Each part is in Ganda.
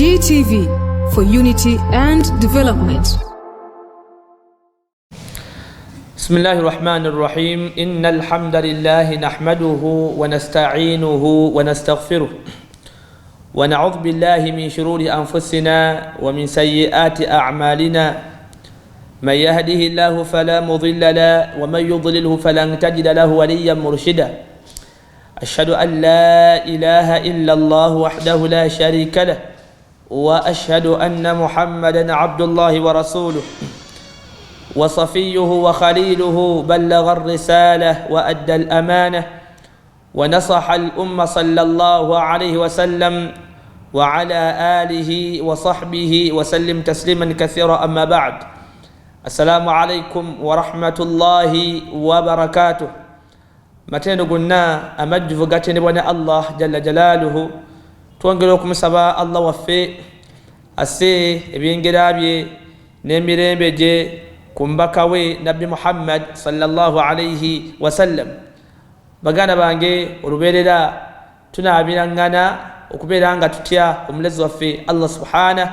GTV for unity and development. بسم الله الرحمن الرحيم. إن الحمد لله نحمده ونستعينه ونستغفره، ونعوذ بالله من شرور أنفسنا ومن سيئات أعمالنا. من يهده الله فلا مضل له، ومن يضلله فلن تجد له وليا مرشدا. أشهد أن لا إله إلا الله وحده لا شريك له، وأشهد أن محمدا عبد الله ورسوله وصفيه وخليله، بلغ الرسالة وأدى الأمانة ونصح الأمة، صلى الله عليه وسلم وعلى آله وصحبه وسلم تسليما كثيرا. أما بعد، السلام عليكم ورحمة الله وبركاته. Matendo gonna amajjuvu gatendebwa ne Allah jalla jalaaluhu. Twongera okumusaba Allah waffe asse ebyengera bye n'emirembe gye ku mbaka we Nabbi Muhammad sallallahu alaihi wasallam. Baganda bange, olubeerera tunaabiraŋŋana okubeera nga tutya omulezi waffe Allah subhana,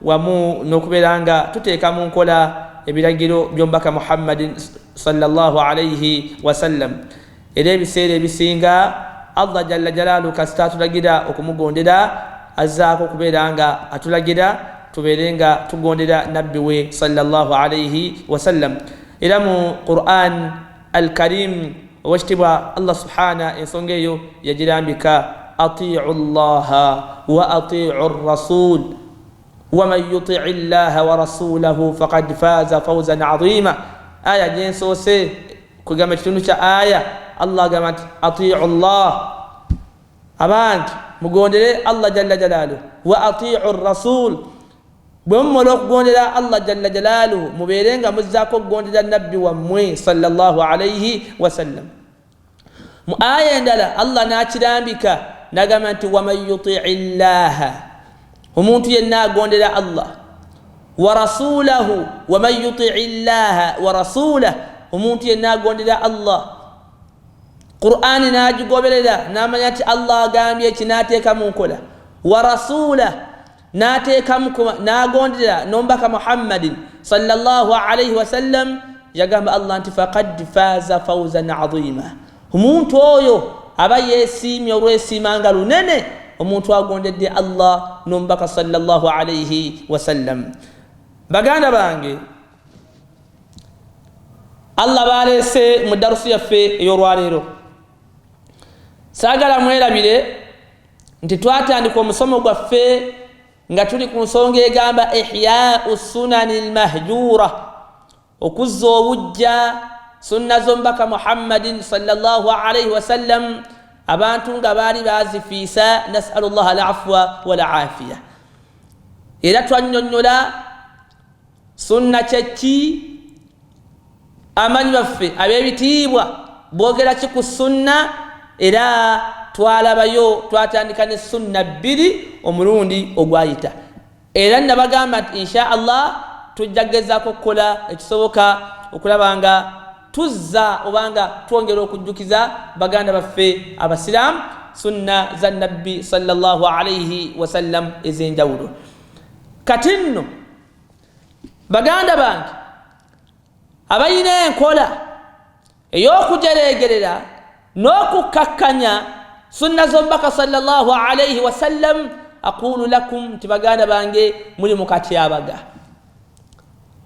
wamu n'okubeera nga tuteeka mu nkola ebiragiro by'omubaka Muhammadin sallallahu alaihi wasallam. Era ebiseera ebisinga Allah jalla jalaalu kasita atulagira okumugondera, azzaako okubeera nga atulagira tubeere nga tugondera nabbi we sallallahu alaihi wasallam. Era mu Quran Alkarim, owekitiibwa Allah subhana ensonga eyo yagirambika: atiu llaha wa atiu rasul, waman yutii llaha wa rasulahu fakad faza fawzan azima. Aya gyensoose kugamba ekitundu kya aya, Allah agamba nti atiu llah, abantu mugondere Allah jalla jalaaluhu, wa atiu rasul. Bwe mumala okugondera Allah jalla jalaaluhu, mubeere nga muzzaako okugondera nabbi wammwe sallallahu alaihi wasallam. Mu aya endala Allah n'akirambika nagamba nti waman yutii llaha, omuntu yenna agondera Allah wa rasulahu, waman yutii llaha wa rasulah, omuntu yenna agondera Allah, Qur'ani n'agigoberera, n'amanya nti Allah agambye eki, n'ateeka mu nkola, wa rasulah, n'ateekamu n'agondera n'omubaka Muhammadin sallallahu alaihi wasallam, yagamba Allah nti fakad faza fawzan azima. Omuntu oyo aba yeesiimye olwesiima nga lunene, omuntu agondedde Allah n'omubaka sallallahu alaihi wasallam. Baganda bange, Allah baleese mu darusu yaffe ey'olwaleero, saagala mwerabire nti twatandika omusomo gwaffe nga tuli ku nsonga egamba ihyau sunani lmahjura, okuzza obujja sunna z'omubaka Muhammadin sallallahu alaihi wasallam, abantu nga baali bazifiisa. Nasalu llah alafwa walafiya. Era twanyonyola sunna kyeki, amanyi baffe ab'ebitiibwa boogera ki ku sunna. Era twalabayo, twatandika ne sunna bbiri omulundi ogwayita. Era nabagamba nti insha Allah tujja kugezaako okukola ekisoboka okulaba nga tuzza obanga twongera okujjukiza baganda baffe abasiraamu sunna za nabbi sallallahu alaihi wasallam ez'enjawulo. Kati nno baganda bange, abalina enkola ey'okujeregerera n'okukkakkanya sunna z'omubaka sallallahu alaihi wasallam, aqulu lakum nti baganda bange, muli mukatyabaga.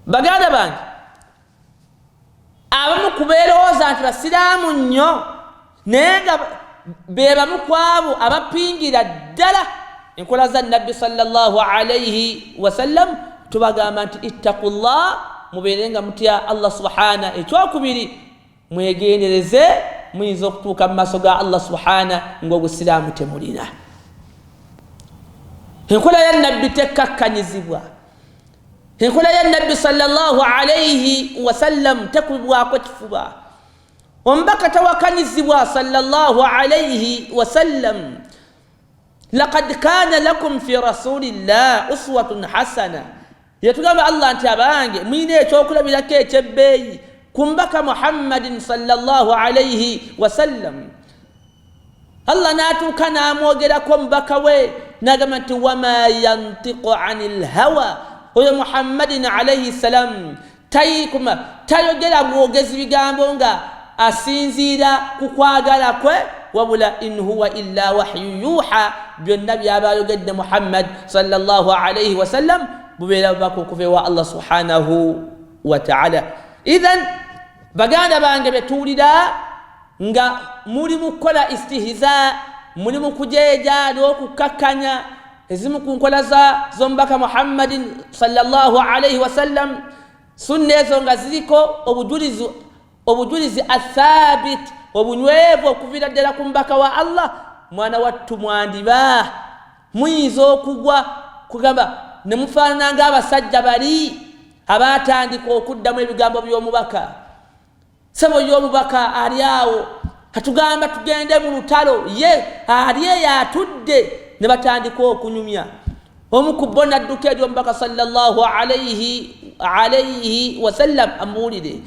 Baganda bange, abamu kubeerowooza nti basiraamu nnyo, naye nga be bamu ku abo abapingira ddala enkola za nabbi sallallahu alaihi wasallam, tubagamba nti ittaqullah, mubeere nga mutya Allah subhana. Ekyokubiri, mwegendereze, muyinza okutuuka mu maaso ga Allah subhana ngaobusiraamu temulina. Enkola ya nabbi tekkakkanyizibwa, enkola ya nabbi sallallahu alaihi wasallam tekubibwako kifuba, omubaka tawakanyizibwa sallallahu alaihi wasallam. Lakad kana lakum fi rasulillah uswatun hasana, yetugamba Allah nti abange, muyina ekyokulabirako ekyebbeeyi ku mbaka Muhammadin sallallahu alaihi wasallam. Allah n'atuuka n'amwogerako omubaka we Nagamba nti wama yantiqu ani lhawa, oyo Muhammadin alaihi salam tayikuma tayogera bwogezi bigambo nga asinziira ku kwagala kwe, wabula in huwa illa wahyu yuha, byonna byaba ayogedde Muhammad sallallahu alaihi wasallam bubeera bubaka okuva ewa Allah subhanahu wataala. Ithan baganda bange betuwulira nga muli mu kukola istihza, muli mu kujeeja n'okukkakkanya ezimu ku nkola z'omubaka Muhammadin sallallahu alaihi wasallam, sunna ezo nga ziriko obujulizi athabit, obunywevu okuviira ddala ku mubaka wa Allah, mwana wattu mwandiba muyinza okugwa kugamba ne mufaanana ng'abasajja bali abaatandika okuddamu ebigambo by'omubaka. Sebo y'omubaka ali awo atugamba tugende mu lutalo, ye ali eyo atudde, ne batandika okunyumya. Omu ku bo n'adduka eri omubaka sallallahu alaihi wasallam amuwulire.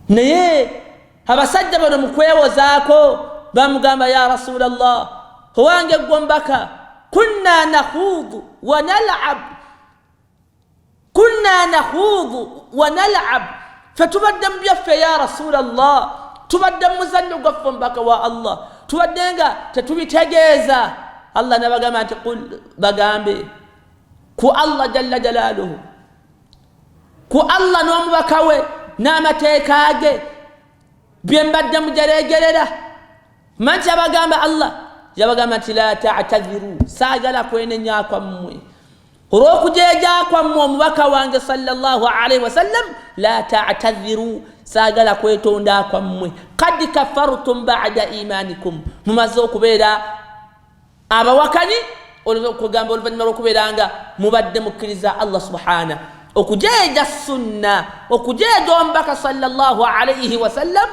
Naye abasajja bano mu kwewozaako bamugamba, ya Rasulallah, owange ggwe omubaka, kunna nakhuudu wa nalab, kunna nakhuudu wa nalab, fe tubadde mu byaffe ya Rasulallah, tubadde mu muzannyo gwaffe omubaka wa Allah, tubadde nga tetubitegeeza. Allah nabagamba nti qul, bagambe ku Allah jalla jalaaluhu, ku Allah n'omubaka we n'amateeka ge bye mbadde mujeregerera. Manti abagamba Allah yabagamba nti la ta'tadhiru, saagala kwenenya kwammwe olw'okujeeja kwammwe omubaka wange sallallahu alaihi wasallam, la ta'tadhiru, saagala kwetonda kwammwe, kad kafartum ba'da imanikum, mumaze okubeera abawakanyi okugamba oluvannyuma lw'okubeera nga mubadde mukkiriza Allah subhana. Okujeeja sunna, okujeeja omubaka sallallahu alaihi wasallam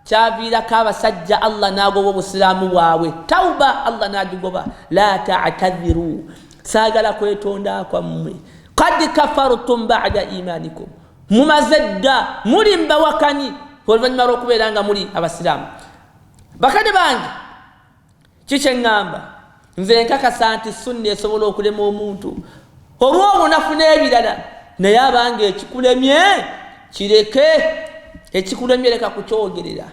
kyaviirako abasajja Allah n'agoba obusiraamu bwabwe, tauba Allah n'agigoba. La ta'tadhiru, saagala kwetonda kwammwe, kad kafartum ba'da imanikum, mumaze dda muli mbawakanyi oluvannyuma lw'okubeera nga muli abasiraamu. Bakadde bange, kikyeŋŋamba nze nkakasa nti sunna esobola okulema omuntu olw'obunafu n'ebirala, naye abange ekikulemye kireke, ekikulemye leka kukyogerera,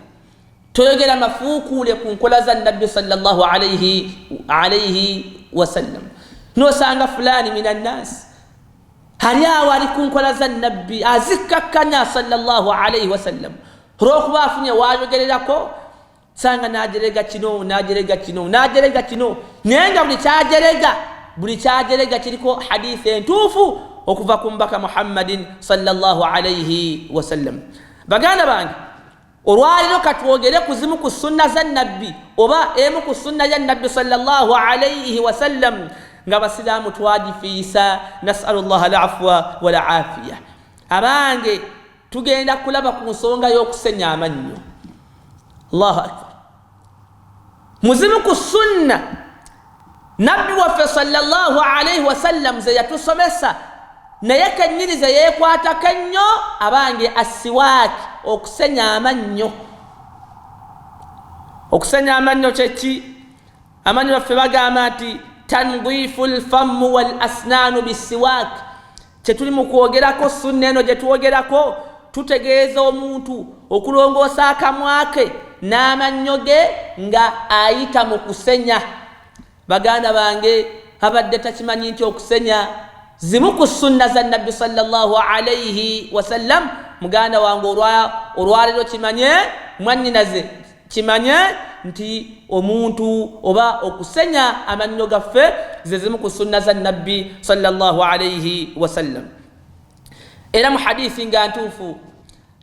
toyogera mafuukuule ku nkola za nabbi sallallahu alaihi wasallam. Nosanga fulani minannasi ali awo ali ku nkola za nabbi azikkakkanya sallallahu alaihi wasallam, olw'okuba afunye waayogererako sanga n'ajerega kino n'ajerega kino n'ajerega kino, naye nga buli kyajerega kiriko hadithi entuufu okuva ku mubaka Muhammadin sallallahu alaihi wasallam. Baganda bange, olwaliro katwogere ku zimu ku sunna za nabbi oba emu ku sunna ya nabbi sallallahu alaihi wasallam nga basiraamu twagifiisa, nasalu llaha alafwa walafiya. Abange tugenda kulaba ku nsonga y'okusenya amannyo. Allahu akbar. Muzimu ku sunna nabbi waffe sallallahu alaihi wasallam ze yatusomesa naye kennyini ze yeekwatako ennyo, abange assiwaaki, okusenya amannyo. Okusenya amannyo kyeki? Amannyo baffe bagamba nti tandifu lfamu wal asnaanu bisiwaaki. Kyetuli mu kwogerako sunna eno gye twogerako tutegeeza omuntu okulongoosa akamwa ke n'amannyo ge nga ayita mu kusenya. Baganda bange, abadde takimanyi nti okusenya zimu ku sunna za nabbi sallallahu alaihi wasallam. Muganda wange olwaleero kimanye, mwannyinaze kimanye nti omuntu oba okusenya amannyo gaffe ze zimu ku sunna za nabbi sallallahu alaihi wasallam. Era mu hadithi nga ntuufu,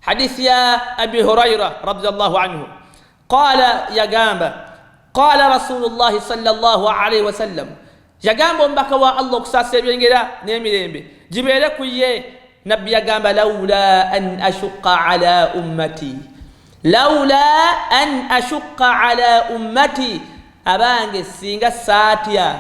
hadithi ya Abi Huraira radiallahu anhu qala, yagamba qala Rasulullahi sallallahu alaihi wasallam, yagamba omubaka wa Allah okusaasa ebyengera n'emirembe gibeere ku ye, nabbi yagamba laula an ashuqa ala ummati, laula an ashuqa ala ummati, abange singa saatya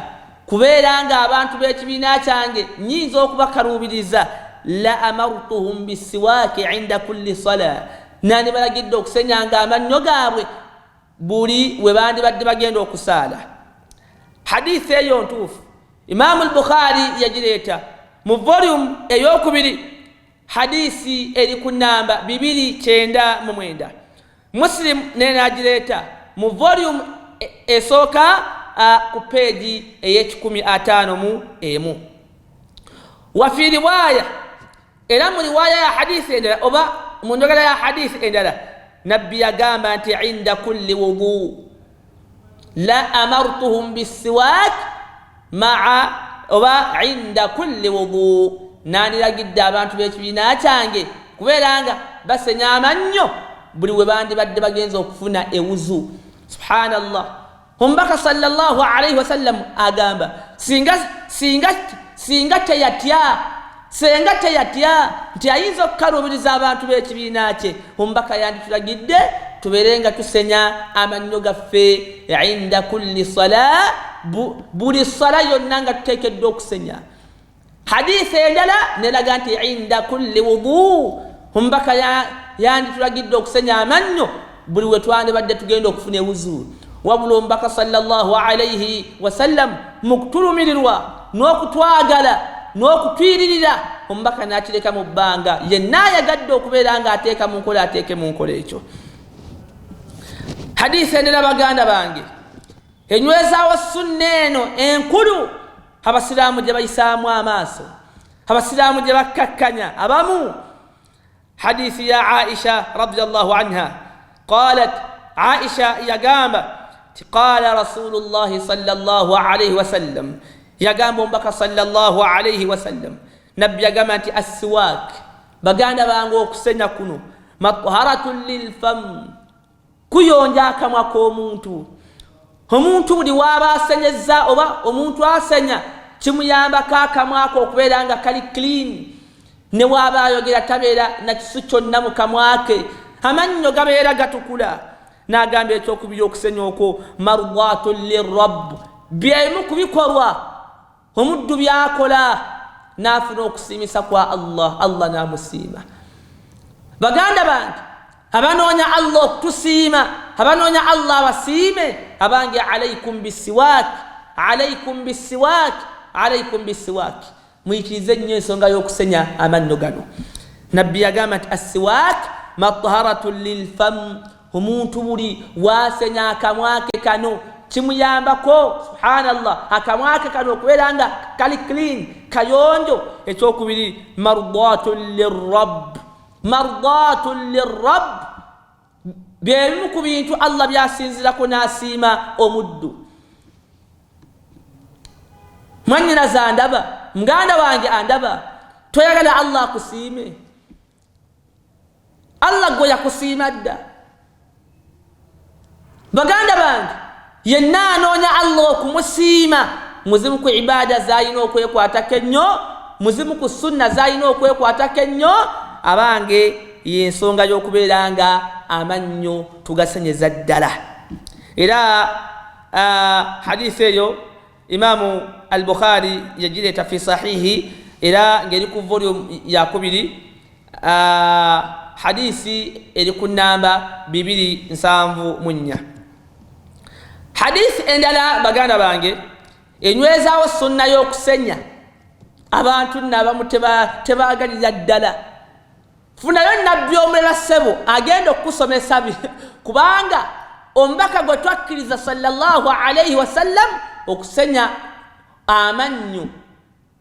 kubeera nga abantu b'ekibiina kyange nyinza okubakaluubiriza, la amartuhum bisiwaaki inda kulli sala, nandibalagidde okusenyanga amannyo gaabwe buli we bandibadde bagenda okusaala. Hadithi eyo ntuufu, Imaamu al-Bukhari yagireeta mu volume eyokubiri, hadisi eri ku namba 299. Muslim naye n'agireeta mu volume esooka ku peegi ey'ekikumi ataano mu emu. Wafi riwaaya, era mu riwaaya ya hadisi endala oba mu njogera ya hadisi endala, Nabbi yagamba nti inda kulli wudu la amartuhum bisiwak maa oba inda kulli wudu, nandiragiddde abantu b'ekibiina kyange kubeera nga basenya amannyo buli we bandibadde bagenza okufuna ewuzu. Subhanallah, omubaka sallallahu alaihi wasallam agamba singa teyatya, senga teyatya nti ayinza okukaluubiriza abantu b'ekibiina kye, omubaka yanditulagidde tubeere nga tusenya amannyo gaffe inda kulli sala, buli sala yonna nga tuteekeddwa okusenya. Hadisi endala neraga nti inda kulli wudu, omubaka yanditulagidde okusenya amannyo buli we twandibadde tugenda okufuna ewuzu. Wabula omubaka sallallahu alaihi wasallam mu kutulumirirwa n'okutwagala n'okutwiririra, omubaka n'akireka mu bbanga, yenna ayagadde okubeera nga ateeka mu nkola ateeke mu nkola ekyo. Hadisi endala, baganda bange, enywezaawo sunna eno enkulu abasiraamu gye bayisaamu amaaso, abasiraamu gye bakkakkanya abamu, hadisi ya Aisha radiallahu anha qalat, Aisha yagamba ti qala rasulullahi sallallahu alaihi wasallam, yagamba omubaka sallallahu alaihi wasallam, Nabbi yagamba nti assiwak, baganda bange, okusenya kuno matharatun lilfam, kuyonja akamwa k'omuntu. Omuntu buli waaba asenyeza oba omuntu asenya kimuyambako akamwako okubeera nga kali clean, ne waaba ayogera tabeera na kisu kyonna mu kamwa ke, amannyo gabeera gatukula. N'agamba ekyokubiri, okusenya okwo mardatun lirabb, byemu ku bikolwa omuddu byakola n'afuna okusiimisa kwa Allah, Allah n'amusiima. Baganda bange abanoonya Allah okutusiima, abanoonya Allah abasiime, abange alaikum bisiwak, alaikum bisiwak, alaikum bisiwak, muyitirize nnyo ensonga y'okusenya amannyo gano. Nabbi yagamba nti assiwak matharatun lilfam, omuntu buli wasenya akamwa ke kano kimuyambako, subhanallah, akamwa ke kano okubeera nga kali clean, kayonjo. Ekyokubiri, mardatun lirabb, mardatun lirabb, byebimu ku bintu Allah byasinzirako n'asiima omuddu. Mwannyinaze andaba, muganda wange andaba, toyagala Allah akusiime? Allah gwe yakusiima dda. Baganda bange, yenna anoonya Allah okumusiima, muzimu ku ibaada z'alina okwekwatako ennyo, muzimu ku sunna z'alina okwekwatako ennyo, abange, y'ensonga y'okubeera nga amannyo tugasenyeza ddala. Era hadisi eyo Imaamu al-Bukhari yagireeta fi sahihi, era ng'eri ku volume yakubiri, hadisi eri ku namba 274. Hadisi endala, baganda bange, enywezaawo sunna y'okusenya, abantu nno abamu tebaagalira ddala. Funayo nabbi omulala ssebo agenda okukusomesa, kubanga omubaka gwe twakkiriza sallallahu alaihi wasallam okusenya amannyo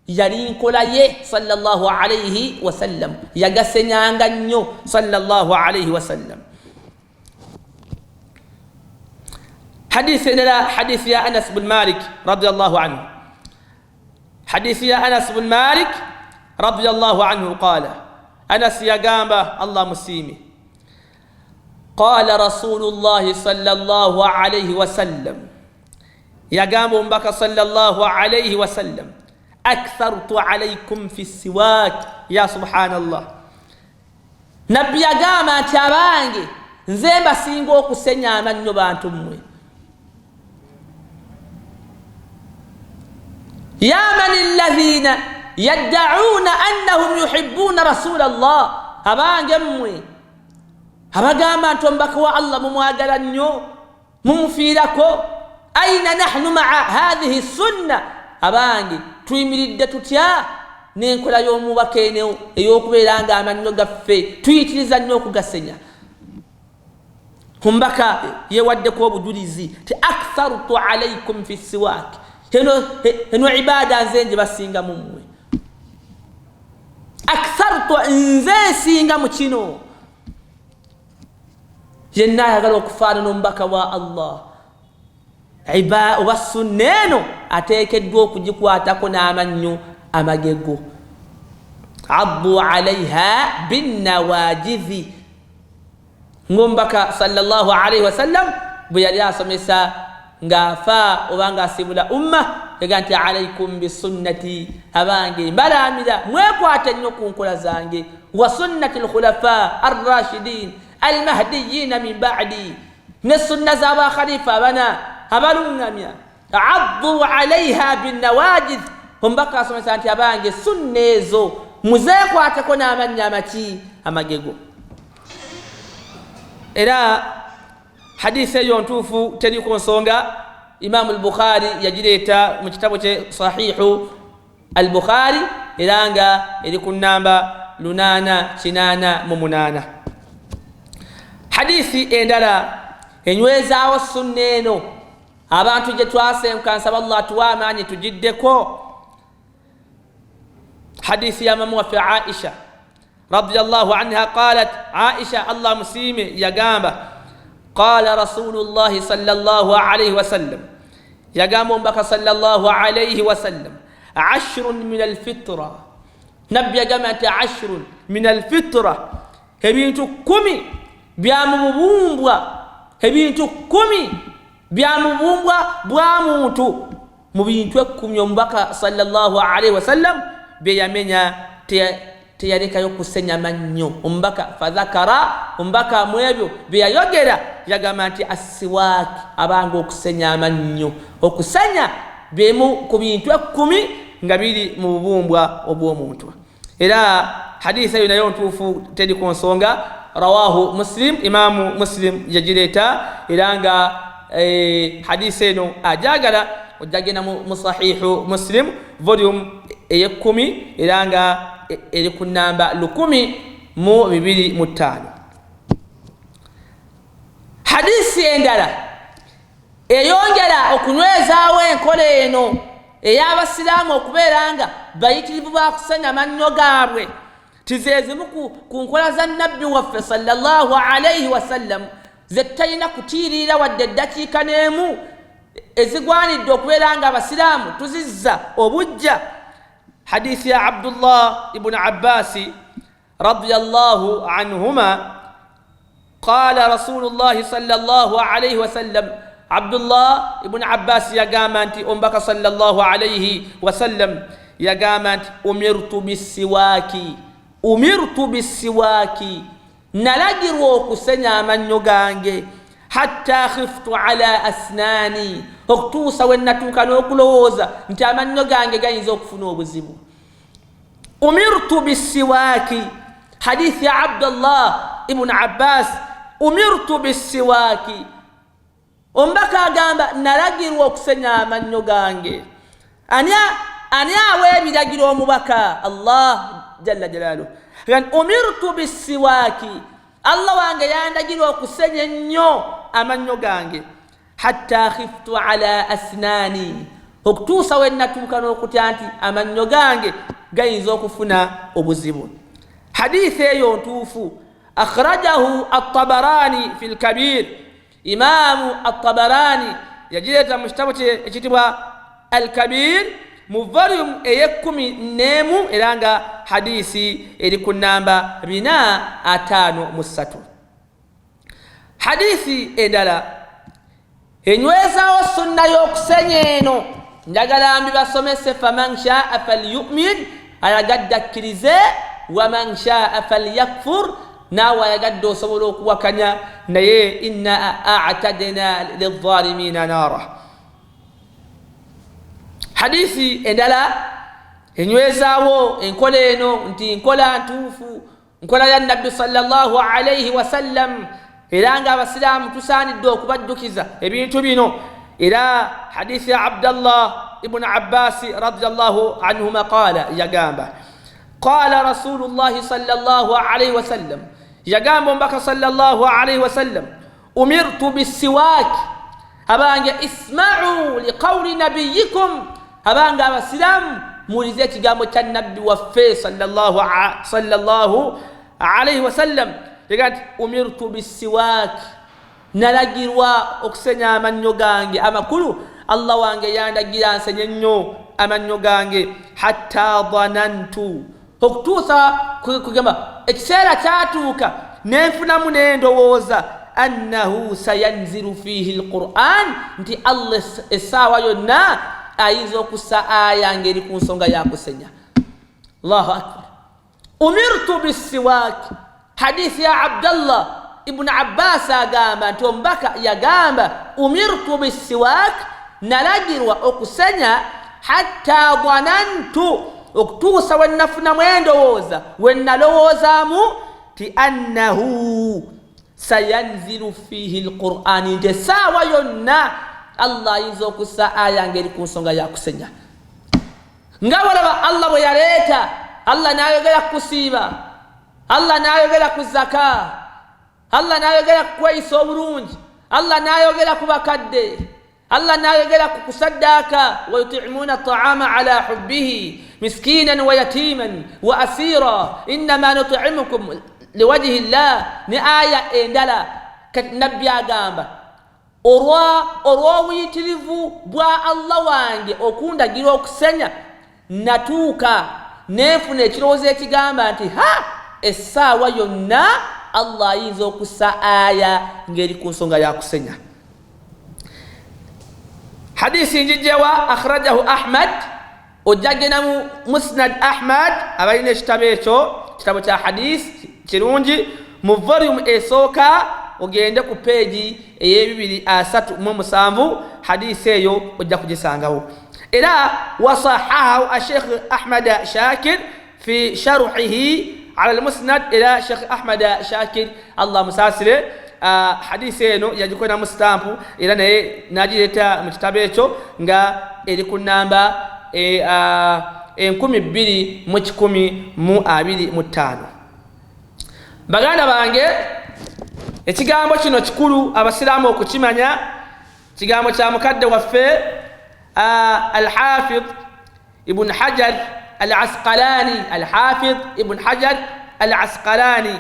yali nkola ye sallallahu alaihi wasallam, yagasenyanga nnyo sallallahu alaihi wasallam. Hadisi endala, hadisi ya Anas bun Malik radiallahu anhu, hadisi ya Anas bun Malik radiallahu anhu qala, Anas yagamba, Allah musiime, qala rasulullahi sallallahu alaihi wasallam, yagamba omubaka sallallahu alaihi wasallam, akthartu alaikum fi siwak. Ya subhanallah, Nabbi yagamba nti abange, nze mbasinga okusenya amannyo bantu mmwe. Ya man alladhina yaddauna annahum yuhibbuna rasula llah, abange mmwe abagamba nti omubaka wa Allah mumwagala nnyo, mumufiirako, Aina nahnu maa hathihi sunna? Abange, tuyimiridde tutya n'enkola y'omubaka eno ey'okubeera nga amannyo gaffe tuyitiriza nnyo okugasenya? Omubaka yewaddeko obujulizi ti akthartu alaikum fi siwak, eno ibaada nze nje basinga mummwe, akthartu nze nsinga mu kino. Yenna ayagala okufaanana omubaka wa Allah oba sunna eno ateekeddwa okugikwatako n'amannyo amagego. Addu alaiha binnawajizi, ng'omubaka sallallahu alaihi wasallam bwe yali asomesa ng'afa oba ng'asibula umma, yaga nti alaikum bisunnati, abange mbalaamira mwekwate nnyo ku nkola zange, wa sunnati lkhulafa arrashidin almahdiyina min badi, ne sunna z'abakhalifa abana abalungamya. Addu alaiha binawajid, omubaka asomesa nti abange sunna ezo muzeekwateko n'amannya amaki amagego. Era hadisi eyo ntuufu, teriko nsonga. Imamu al-Bukhari yagireeta mu kitabo kye Sahihu al-Bukhari, era nga eri ku namba 888. Hadisi endala enywezaawo sunna eno abantu gye twasenguka, nsaba Allah atuwe amaanyi tugiddeko, hadisi ya mamu waffe Aisha radiyallahu anha. Qalat Aisha, Allah musiime, yagamba qala rasulullahi sallallahu alaihi wasallam, yagamba omubaka sallallahu alaihi wasallam, ashrun min alfitra. Nabbi yagamba nti ashrun min alfitra, ebintu 10 byamububumbwa, ebintu 10 byamubumbwa bwa muntu. Mu bintu 10 omubaka sallallahu alaihi wasallam bye yamenya teyalekayo kusenya mannyo. Omubaka fadhakara, omubaka mu ebyo bye yayogera yagamba nti assiwaaki, abanga okusenya amannyo. Okusenya bimu ku bintu 10 nga biri mu bubumbwa obw'omuntu. Era hadisi eyo nayo ntuufu, teri ku nsonga. Rawahu Muslim, Imamu Muslim yagireeta, era nga hadisi eno ajagala ojjagenda mu Sahihu Muslim volume ey'ekumi, era nga eri ku namba 1025. Hadisi endala eyongera okunywezaawo enkola eno ey'abasiraamu okubeera nga bayitirivu bakusenya mannyo gaabwe, tizeezimu ku nkola za nabbi waffe sallallahu alaihi wasallam ze tutalina kutiiririra wadde eddakiika n'emu, ezigwanidde okubeera nga abasiraamu tuzizza obujja. Hadisi ya Abdullah ibuni Abbasi radiyallahu anhuma, qala rasulullahi sallallahu alaihi wasallam, Abdullah ibuni Abbasi yagamba nti omubaka sallallahu alaihi wasallam yagamba nti umirtu bisiwaaki, umirtu bisiwaaki, nalagirwa okusenya amannyo gange, hatta khiftu ala asnani, okutuusa we natuuka n'okulowooza nti amannyo gange gayinza okufuna obuzibu. Umirtu bisiwaaki, hadithi ya Abdullah ibuni Abbas, umirtu bisiwaaki, omubaka agamba nalagirwa okusenya amannyo gange. Ani awa ebiragiro omubaka? Allah jalla jalaluhu. Umirtu bisiwaaki, Allah wange yandagirwa okusenya ennyo amannyo gange, hatta khiftu ala asnani, okutuusa we natuuka n'okutya nti amannyo gange gayinza okufuna obuzibu. Hadithi eyo ntuufu. Akhrajahu at-Tabarani fi al-Kabir, Imamu at-Tabarani yagireeta mu kitabo kye ekiyitibwa Al-Kabir mu volume ey'e11, era nga hadisi eri ku namba 453. Hadisi endala enywezaawo sunna y'okusenya eno, njagala mbibasomese. Faman shaa falyumin, ayagadde akkirize, waman shaa falyakfur, naawe ayagadde osobola okuwakanya, naye inna atadna lizalimina nara. Hadisi endala enywezaawo enkola eno nti nkola ntuufu, nkola ya nabbi sallallahu alaihi wasallam, era nga abasiraamu tusaanidde okubajjukiza ebintu bino. Era hadisi ya Abdallah ibn Abbasi radiallahu anhuma qala, yagamba qala Rasulullahi sallallahu alaihi wasallam, yagamba omubaka sallallahu alaihi wasallam, umirtu bisiwaki. Abange, ismau liqauli nabiyikum, abange abasiraamu, muwulize ekigambo kya nabbi waffe sallallahu alaihi wasallam. Yaga nti umirtu bisiwaki, nalagirwa okusenya amannyo gange. Amakulu, Allah wange yandagira nsenye nnyo amannyo gange, hatta dhanantu, okutuusa kugamba ekiseera kyatuuka nenfunamu nendowooza, annahu sayanziru fihi lquran, nti Allah essaawa yonna ayinza okussa aya ngeri ku nsonga yakusenya. Allahu akbar. Umirtu bisiwaki, hadisi ya Abdallah ibnu Abbas agamba nti omubaka yagamba umirtu bisiwak, nalagirwa okusenya, hatta dhanantu, okutuusa wenafunamu endowooza, wenalowoozaamu ti annahu sayanziru fihi lqurani, nti essaawa yonna Allah ayinza okussa aya ngeri ku nsonga yakusenya. Nga balaba Allah bwe yaleeta, Allah n'ayogera ku kusiiba, Allah n'ayogera ku zaka, Allah n'ayogera ku kweyisa obulungi, Allah n'ayogera ku bakadde, Allah n'ayogera ku kusaddaaka, wayutimuuna taama ala hubbihi miskinan wa yatiman wa asira innama nutimukum liwajhi llah, ne aya endala. Kati nabbi agamba olw'obuyitirivu bwa Allah wange okundagira okusenya, natuuka nenfuna ekirowoozo ekigamba nti ha, essaawa yonna Allah ayinza okussa aya ng'eri ku nsonga ya kusenya. Hadisi njijjewa, akhrajahu Ahmad, ojja genda mu Musnad Ahmad, abalina ekitabo ekyo, kitabo kya hadisi kirungi, mu volume esooka ogende ku peegi ey'ebibiri asatu mu musanvu, hadisi eyo ojja kugisangawo. Era wasahahahu asheikh Ahmad Shakir fi sharuhihi ala almusnad. Era Sheikh Ahmad Shakir, Allah musaasire, hadisi eno yagikoleramu sitampu era naye nagireeta mu kitabo ekyo nga eri ku namba 2125. Baganda bange, ekigambo kino kikulu abasiraamu okukimanya, kigambo kya mukadde waffe Alhafidh Ibn Hajar al Asqalani. Alhafidh Ibn Hajar al Asqalani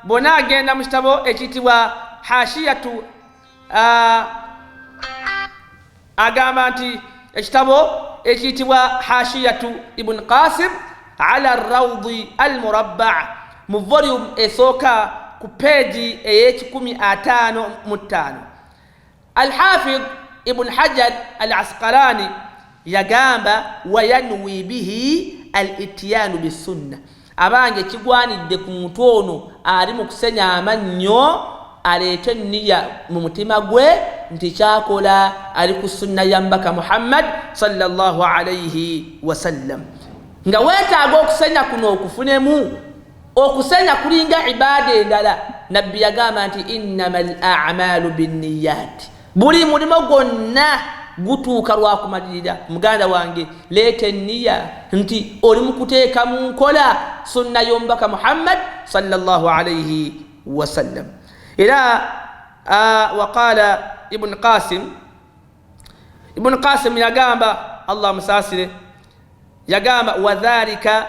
bwona agenda mu kitabo ekiyitibwa Hashiyatu, agamba nti ekitabo ekiyitibwa Hashiyatu Ibn Qasim ala Raudi al Murabba, mu volume esooka ku peegi ey'ekikumi ataano mu ttaano, Alhafidh Ibn Hajar al Asqalani yagamba wayanwi bihi al ityanu bisunna. Abange, kigwanidde ku muntu ono ali mu kusenya amannyo aleete enniya mu mutima gwe nti kyakola ali ku sunna ya mbaka Muhammad sallallahu alaihi wasallam. Nga weetaaga okusenya kuno okufunemu, okusenya kulinga ibaada endala. Nabbi yagamba nti innama al amalu binniyat, buli mulimo gwonna gutuuka lwakumalirira. Muganda wange, leeta enniya nti oli mu kuteeka mu nkola sunna y'omubaka Muhammad sallallahu alaihi wasallam. Era waqala Ibn Qasim, Ibn Qasim yagamba, Allah musaasire, yagamba wadhalika,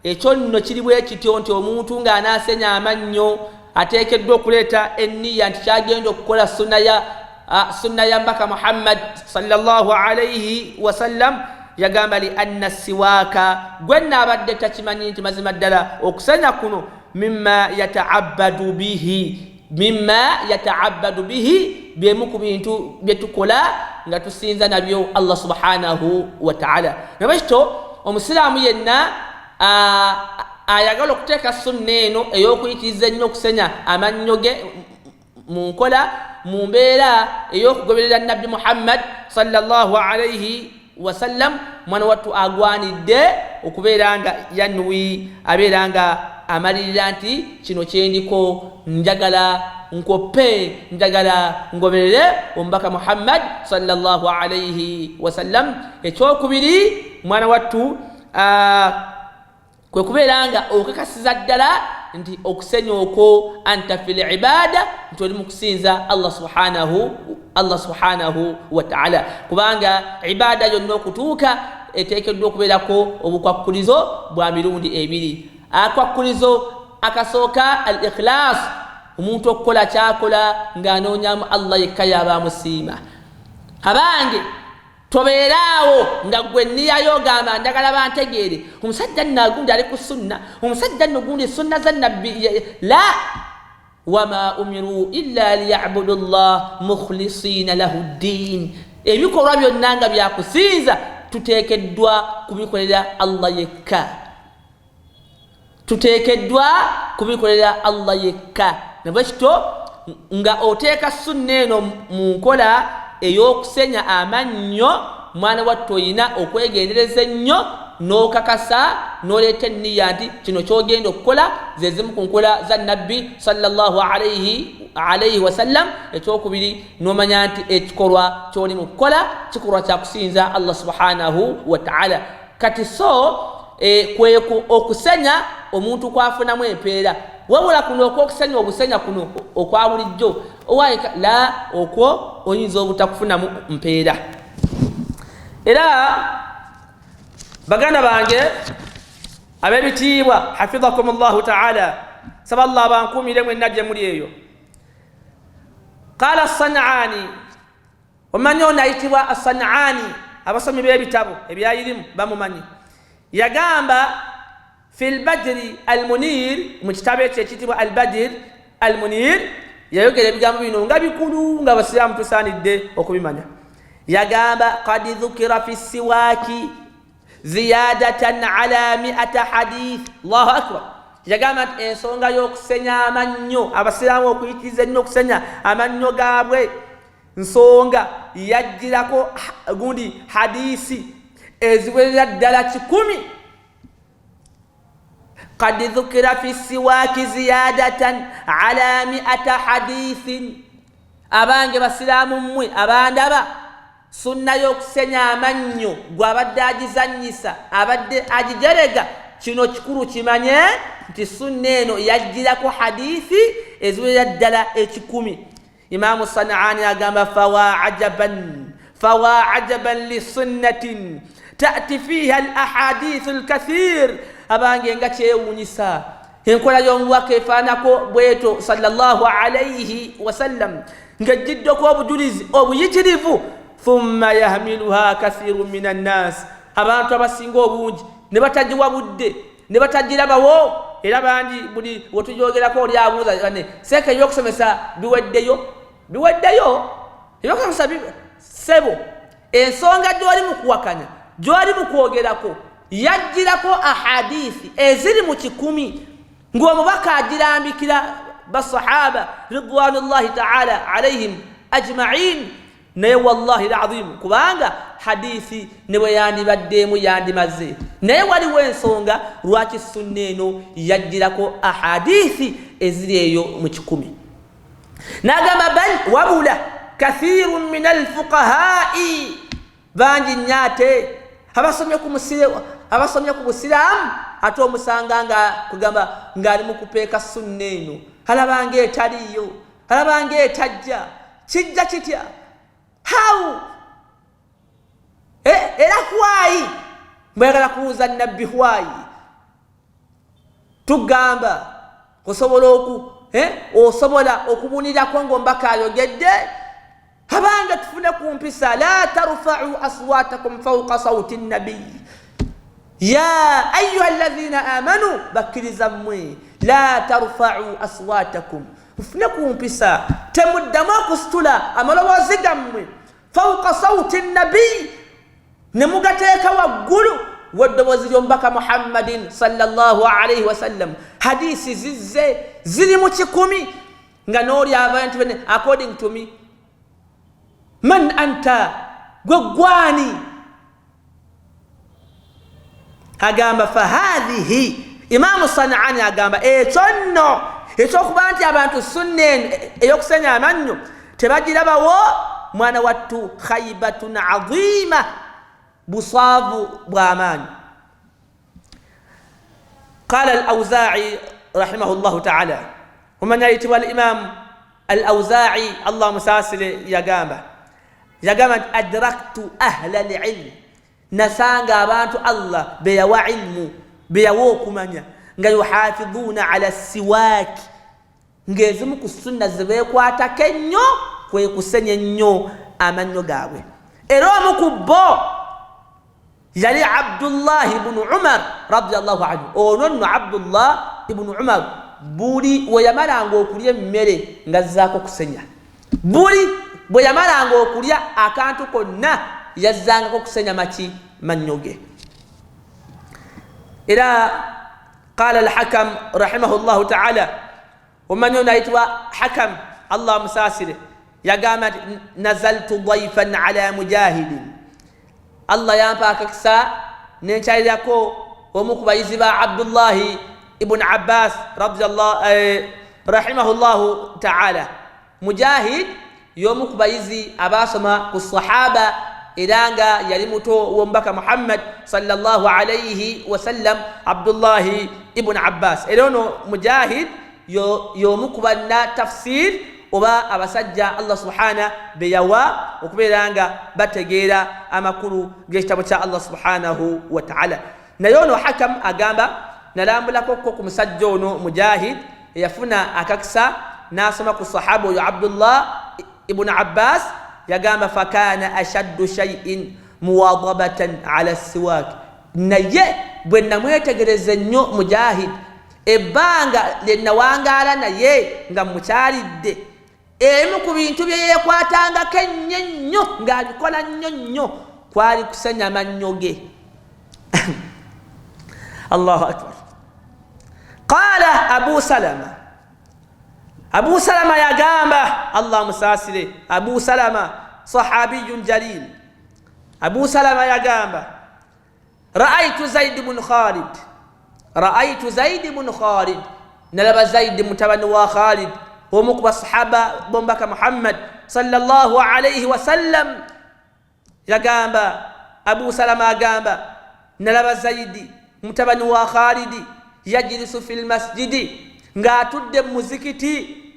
ekyo nno kiri bwe kityo nti omuntu ng'anaasenya amannyo ateekeddwa okuleeta enniya nti kyagenda okukola sunna ya mbaka Muhammad sallallahu alaihi wasallam. Yagamba li anna siwaaka, gwe naabadde takimanyi nti mazima ddala okusenya kuno mimma yataabadu bihi, mimma yataabadu bihi, byemu ku bintu byetukola nga tusinza nabyo Allah subhanahu wataala. Nabwekityo omusiraamu yenna ayagala okuteeka sunna eno ey'okuyitiriza ennyo okusenya amannyo ge mu nkola mu mbeera ey'okugoberera nabbi Muhammad sallallahu alaihi wasallam, mwana wattu agwanidde okubeera nga yanwi, abeera nga amalirira nti kino kyendiko njagala. nkoppe, njagala ngoberere omubaka Muhammad sallallahu alaihi wasallam. Ekyokubiri mwana wattu, kwe kubeera nga okakasiza ddala nti okusenya okwo anta fil ibada, nti oli mu kusinza Allah subhanahu wa ta'ala, kubanga ibada yonna okutuuka eteekeddwa okubeerako obukwakkulizo bwa mirundi ebiri. Akwakkulizo akasooka al ikhlas, omuntu okukola kyakola ng'anoonyamu Allah yekka yaba amusiima. Abange, tobeeraawo nga gwe nniyayo ogamba njagala bantegeere, omusajja nno agundi ali ku sunna, omusajja nno gundi sunna za nabbi. La, wama umiru illa liyabudu llah mukhlisina lahu ddin. Ebikolwa byonna nga byakusinza tuteekeddwa kubikolera Allah yekka, tuteekeddwa kubikolera Allah yekka. Nabwe kito nga oteeka sunna eno mu nkola ey'okusenya amannyo, mwana wattu olina okwegendereza ennyo n'okakasa n'oleeta enniya nti kino ky'ogenda okukola ze zimu ku nkola za nabbi sallallahu alaihi wasallam. Ekyokubiri, n'omanya nti ekikolwa ky'oli mu kukola kikolwa kya kusinza Allah subhanahu wa ta'ala. Kati so kweku okusenya omuntu kwafunamu empeera, wabula kuno okwokusenya obusenya kuno okwa bulijjo owaye la, okwo oyinza obutakufunamu mpeera. Era baganda bange ab'ebitiibwa, hafidhakum llahu taala, saba Allah bankuumire mwenna gye muli eyo. Qala Sanaani, omanyi ono ayitibwa Asanaani, abasomi b'ebitabo ebyayirimu bamumanyi, yagamba fi lbadri almunir, mu kitabo ekyo ekiyitibwa Albadir Almunir, yayogera ebigambo bino nga bikulu nga abasiraamu tusaanidde okubimanya. Yagamba kad dhukira fi siwaaki ziyadatan ala miata hadith. Allahu akbar. Yagamba nti ensonga y'okusenya amannyo, abasiraamu okuyitiriza ennyo okusenya amannyo gaabwe, nsonga yajjirako gundi hadisi eziwerera ddala 100. Kad dhukira fi siwaaki ziyadatan ala miata hadithin. Abange basiraamu mmwe abandaba, sunna y'okusenya amannyo gw'abadde agizannyisa, abadde agijerega, kino kikulu kimanye nti sunna eno yajjirako hadithi eziwerera ddala 100. Imamu Sanaani agamba fawa ajaban, fawa ajaban lisunnatin tati fiha al ahadithu lkathir. Abange nga kyewuunyisa enkola y'omubaka efaanako bweto sallallahu alaihi wasallam ng'ejjiddeko obujulizi obuyitirivu, thumma yahmiluha kathiru min annas, abantu abasinga obungi ne batagiwa budde ne batagirabawo. Era bangi buli wetujogerako oli abuuza ne seeka ebyokusomesa biweddeyo, biweddeyo ebyokusomesa ssebo. Ensonga gy'oli mu kuwakanya, gy'oli mu kwogerako, yajjirako ahadithi eziri mu 100 ng'omubaka agirambikira basahaba ridwanullahi taala alaihim ajmain. Naye wallahi lazimu, kubanga hadithi ne bwe yandibaddeemu yandimaze, naye waliwo ensonga lwaki sunna eno yajjirako ahadithi eziri eyo mu 100. N'agamba bal, wabula kathiru min alfuqahai, bangi nnyo ate abasomye ku busiraamu, ate omusanga nga kugamba ng'ali mu kupeeka sunna eno, alabanga etaliiyo, alabanga etajja, kijja kitya, how era hwayi mbweyagala kubuuza nabbi hwayi. Tugamba osobola okubunirako ng'omubaka ayogedde. Abange tufune ku mpisa, la tarfau aswatakum fauka sauti nabiyi, ya ayuha alladhina amanu, bakkiriza mmwe, la tarfau aswatakum, mufune ku mpisa, temuddamu okusitula amaloboozi gammwe fauka sauti nabiyi, ne mugateeka waggulu w'eddoboozi ly'omubaka Muhammadin sallallahu alaihi wasallam. Hadisi zizze ziri mu 100 nga n'oli abantu bene, according to me, man anta, gwe gwani? Agamba fahadhihi, Imamu Sanaani agamba ekyo nno Ekyokuba nti abantu sunna eno ey'okusenya amannyo tebagirabawo, mwana wattu, khaibatun azima, buswavu bw'amaanyi. Qala al Auzai rahimahu llahu taala, omanyi ayitibwa al Imamu al Auzai, Allah musaasire, yagamba nti adraktu ahla lilm, nasanga abantu Allah beyawa ilmu, beyawa okumanya, nga yuhafidhuuna ala siwaaki, ng'ezimu ku sunna zebeekwatako ennyo kwe kusenya ennyo amannyo gaabwe. Era omu ku bo yali Abdullahi ibunu Umar radiallahu anhu. Ono nno Abdullah ibunu Umar, buli we yamalanga okulya emmere ngazzaako kusenya, buli bwe yamalanga okulya akantu konna yazzangako kusenya maki mannyo ge. Era qala Alhakam rahimahu llahu taala, omanyi ono ayitibwa Hakam, Allah amusaasire, yagamba nti nazaltu daifan ala mujahidin, Allah yampa akakisa nenkyalirako omu ku bayizi ba Abdullahi ibuni Abbas rahimahu llahu taala. Mujahid y'omu ku bayizi abasoma ku sahaba, era nga yali muto w'omubaka Muhammad sallallahu alaihi wasallam, Abdullahi ibuni Abbas. Era ono Mujahid y'omu ku banna tafsir oba abasajja Allah subhana be yawa okubeera nga bategeera amakulu g'ekitabo kya Allah subhanahu wataala. Naye ono Hakam agamba, nalambulakokko ku musajja ono Mujahid eyafuna akakisa n'asoma ku sahaba oyo Abdullah ibunu Abbas. Yagamba fakana ashaddu shaiin muwadabatan ala siwak, naye bwe namwetegereza ennyo Mujahid ebbanga lye nawangaala naye nga mukyalidde, emu ku bintu bye yeekwatangako ennyo ennyo ng'abikola nnyo nnyo kwali kusenya mannyo ge. Allahu akbar. Qala Abu Salama, Abu Salama yagamba, Allah musaasire, Abu Salama sahabiyun jalil, Abu Salama yagamba raaitu Zaidi bnu Khalid, raaitu Zaidi bnu Khalid, nalaba Zaidi mutabani wa Khalid, omu ku basahaba bomubaka Muhammad sallallahu alaihi wasallam. Yagamba, Abu Salama agamba, nalaba Zaidi mutabani wa Khalidi yajirisu fi lmasjidi, ng'atudde mu muzikiti,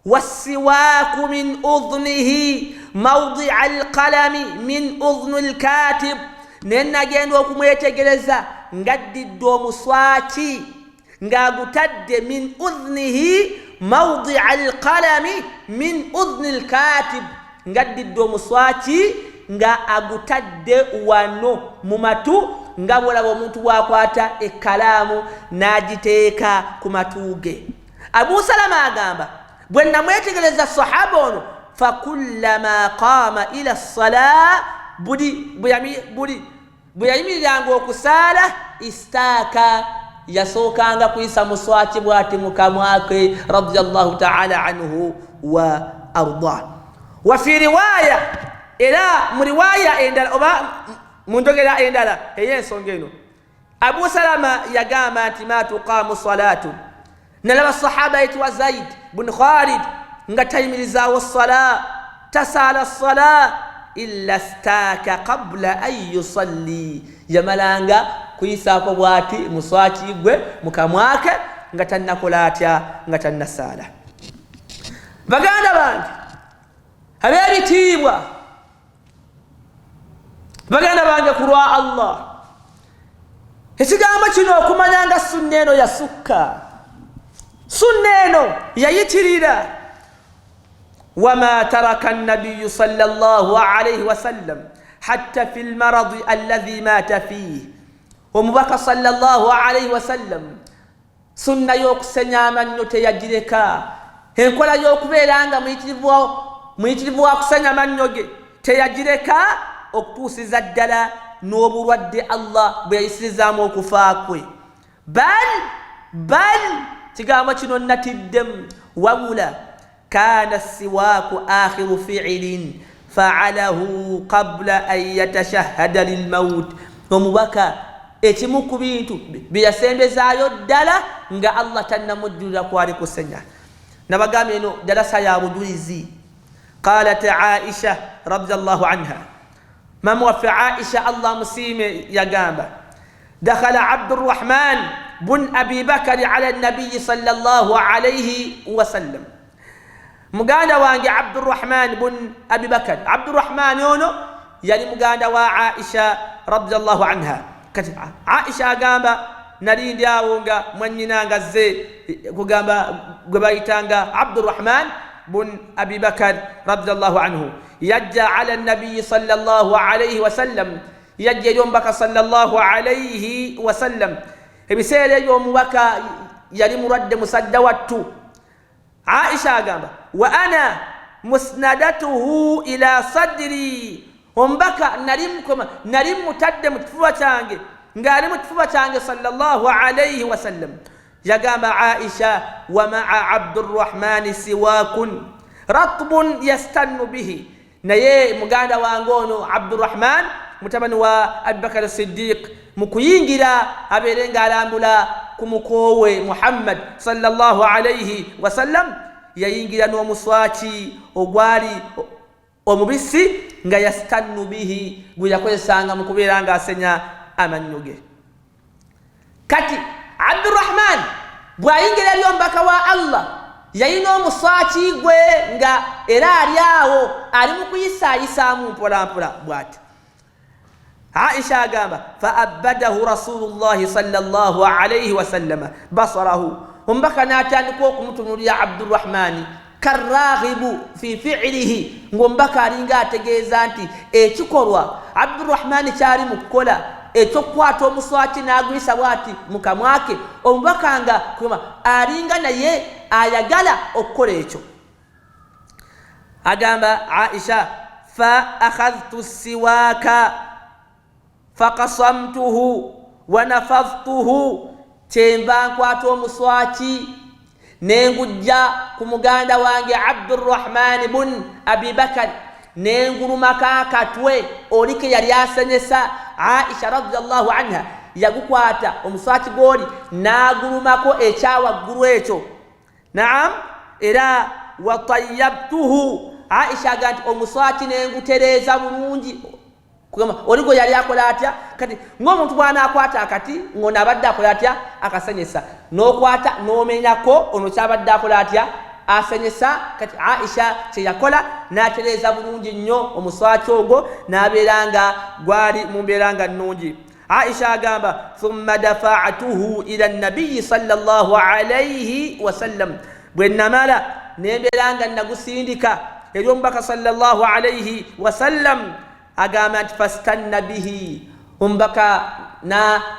wassiwaaku min udhunihi maudia alqalami min udhuni lkatib, naye nagenda okumwetegereza ng'addidde omuswaki ng'agutadde min udhunihi maudia alqalami min udhuni lkatib, ng'addidde omuswaki nga agutadde wano mu matu, nga bwolaba omuntu bw'akwata ekkalaamu n'agiteeka ku matu ge. Abu Salama agamba, bwe namwetegereza sahaba ono, fakullama qaama ila ssala, buli bwe yayimiriranga okusaala, istaaka, yasookanga kuyisa muswaki bwati mu kamwake, radiallahu taala anhu wa ardah. Wa fi riwaya, era mu riwaya endala oba mu njogera endala ey'ensonga eno, Abu Salama yagamba nti ma tuqamu salatu, nalaba sahaba yitibwa Zaid bun Khalid nga tayimirizaawo sala, tasaala sala illa staaka qabula an yusalli, yamalanga kuyisaako bwati muswaki gwe mukamwake nga tannakola atya, nga tannasaala. Baganda bange ab'ebitiibwa, baganda bange, ku lwa Allah, ekigambo kino okumanya nga sunna eno yasukka, sunna eno yayitirira. Wama taraka nabiyu salllah alaihi wasallam hatta fi lmaradi alladhi mata fih, omubaka salllah alaihi wasallam sunna y'okusenya amannyo teyagireka, enkola y'okubeera nga muyitirivu wa kusenya mannyo ge teyagireka okutuusiza ddala n'obulwadde Allah bwe yayisirizaamu okufa kwe. Bal kigambo kino natiddemu, wabula kana siwaaku akhiru fiilin faalahu qabula an yatashahada lilmaut, omubaka Ekimu ku bintu bye yasembezaayo ddala nga Allah tannamujjulira kwali kusenya. Nabagambye eno darasa ya bujulizi. Qalat Aisha radiallahu anha, mama waffe Aisha Allah amusiime yagamba, dakhala Abdurrahman bun Abi Bakari ala nabiyi sallallahu alaihi wasallam. Muganda wange Abdurrahman bun Abi Bakari, Abdurrahman ono yali muganda wa Aisha radiallahu anha. Kati Aisha agamba nali ndi awo nga mwannyina nga azze kugamba gwe bayitanga Abdurrahman bun Abi Bakar radiallahu anhu, yajja ala nabiyi sallallahu alaihi wasallam, yajja eri omubaka sallallahu alaihi wasallam. Ebiseera ebyo omubaka yali mulwadde musajja wattu. Aisha agamba wa ana musnadatuhu ila sadri, omubaka nali mutadde mu kifuba kyange, ng'ali mu kifuba kyange sallallahu alaihi wasallam. Yagamba Aisha wa maa Abdurrahmani siwakun ratbun yastannu bihi, naye muganda wange ono Abdurrahman mutabani wa Abubakar Siddiq mu kuyingira abeere ng'alambula ku mukoowe Muhammad sallallahu alaihi wasallam, yayingira n'omuswaki ogwali omubisi nga yastannu bihi, gwe yakozesanga mu kubeera ng'asenya amannyo ge. Kati Abdurrahman bw'ayingira eri omubaka wa Allah yalina omuswaki gwe nga era ali awo ali mu kuyisaayisaamu mpolampola bw'ati. Aisha agamba fa abbadahu rasulullahi sallallahu alaihi wasallama basarahu, omubaka n'atandika okumutunulira Abdurrahmani karaghibu fi fiilihi, ng'omubaka alinga ategeeza nti ekikolwa Abdurrahmani kyali mu kukola ekyokukwata omuswaki n'aguyisa bw'ati mu kamwa ke, omubaka nga alinga naye ayagala okukola ekyo. Agamba Aisha fa akhadhtu siwaka fakasamtuhu wa nafadhtuhu, kyenva nkwata omuswaki nengujja ku muganda wange Abdurrahman bun Abi Bakar nengulumako akatwe oli ke yali asenyesa. Aisha radiallahu anha yagukwata omuswaki gwoli n'agulumako ekyawaggulu ekyo. Naam, era watayabtuhu, Aisha aga nti omuswaki nengutereeza bulungi. Kugamba oli gwe yali akola atya? Kati ng'omuntu bw'anaakwata akati ng'ono abadde akola atya? Akasenyesa, n'okwata n'omenyako ono kyabadde akola atya? Asenyesa. Kati Aisha kye yakola n'atereeza bulungi nnyo omuswaki ogwo n'abeera nga gwali mu mbeera nga nnungi. Aisha agamba thumma dafa'tuhu ila nabiyi sallallahu alaihi wasallam, bwe namala nembeera nga nagusindika eri omubaka sallallahu alaihi wasallam. Agamba nti fastanna bihi, omubaka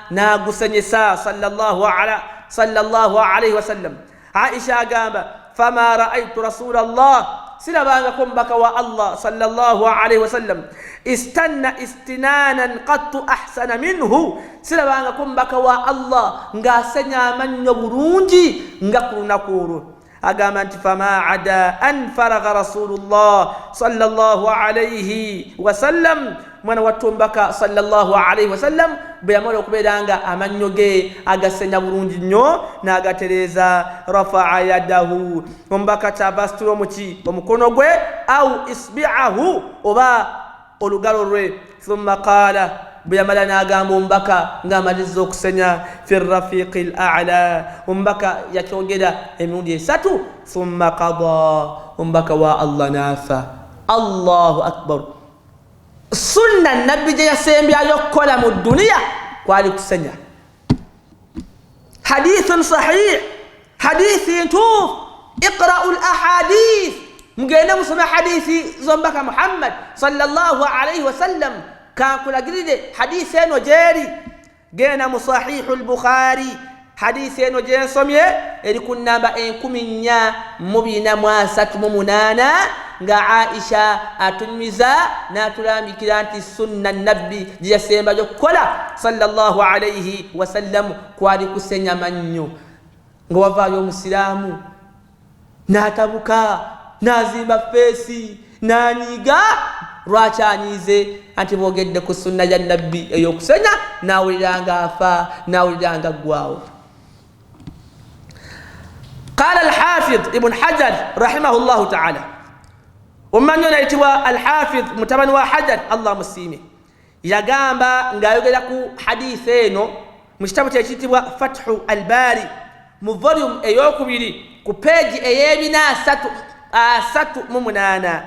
n'agusenyesa sallallahu alaihi wasallam. Aisha agamba fama raaitu rasulallah, sirabangako omubaka wa Allah sallallahu alaihi wasallam istanna istinanan qattu ahsana minhu, sirabangako omubaka wa Allah ng'asenya amannyo bulungi nga ku lunaku olwo. Agamba nti fama ada an faraga rasulullah sallallahu alaihi wasallam, mwana wattu omubaka sallallahu alaihi wasallam bwe yamala okubeera nga amannyo ge agasenya bulungi nnyo n'agatereeza, rafaa yadahu, omubaka kyava asitula omuki omukono gwe au isbiahu oba olugalo lwe. Thumma qaala, bwe yamala n'agamba omubaka ng'amaliriza okusenya fi rafiqi l ala, omubaka yakyogera emirundi esatu. Thumma qada, omubaka wa Allah n'afa. Allahu akbar. Sunna nabbi gye yasembyayo okukola mu duniya kwali kusenya. Hadithun sahih, hadithi ntuufu. Iqra'u l ahadith, mugende musome hadithi z'omubaka Muhammad sallallahu alaihi wasallam. Kankulagirire hadithi eno gyeri, genda mu sahihu lbukhari, hadithi eno gyensomye eri ku namba 4438 nga Aisha atunyumiza n'atulambikira nti sunna nabbi gye yasembayo okukola sallallahu alaihi wasallam kwali kusenya mannyo. Nga wavaayo omusiraamu n'atabuka n'azimba feesi n'anyiga. Lwaki anyiize? Anti boogedde ku sunna ya nabbi ey'okusenya, n'awulira nga afa, n'awulira nga ggwawo. Qala Alhafidh Ibn Hajar rahimahullahu taala, omumanyi ono ayitibwa Alhafidh mutabani wa Hajar, Allah musiime, yagamba ng'ayogera ku hadisi eno mu kitabo kye ekiyitibwa Fathu Albaari mu volume eyokubiri ku peegi ey'ebina asatu asatu mu munaana,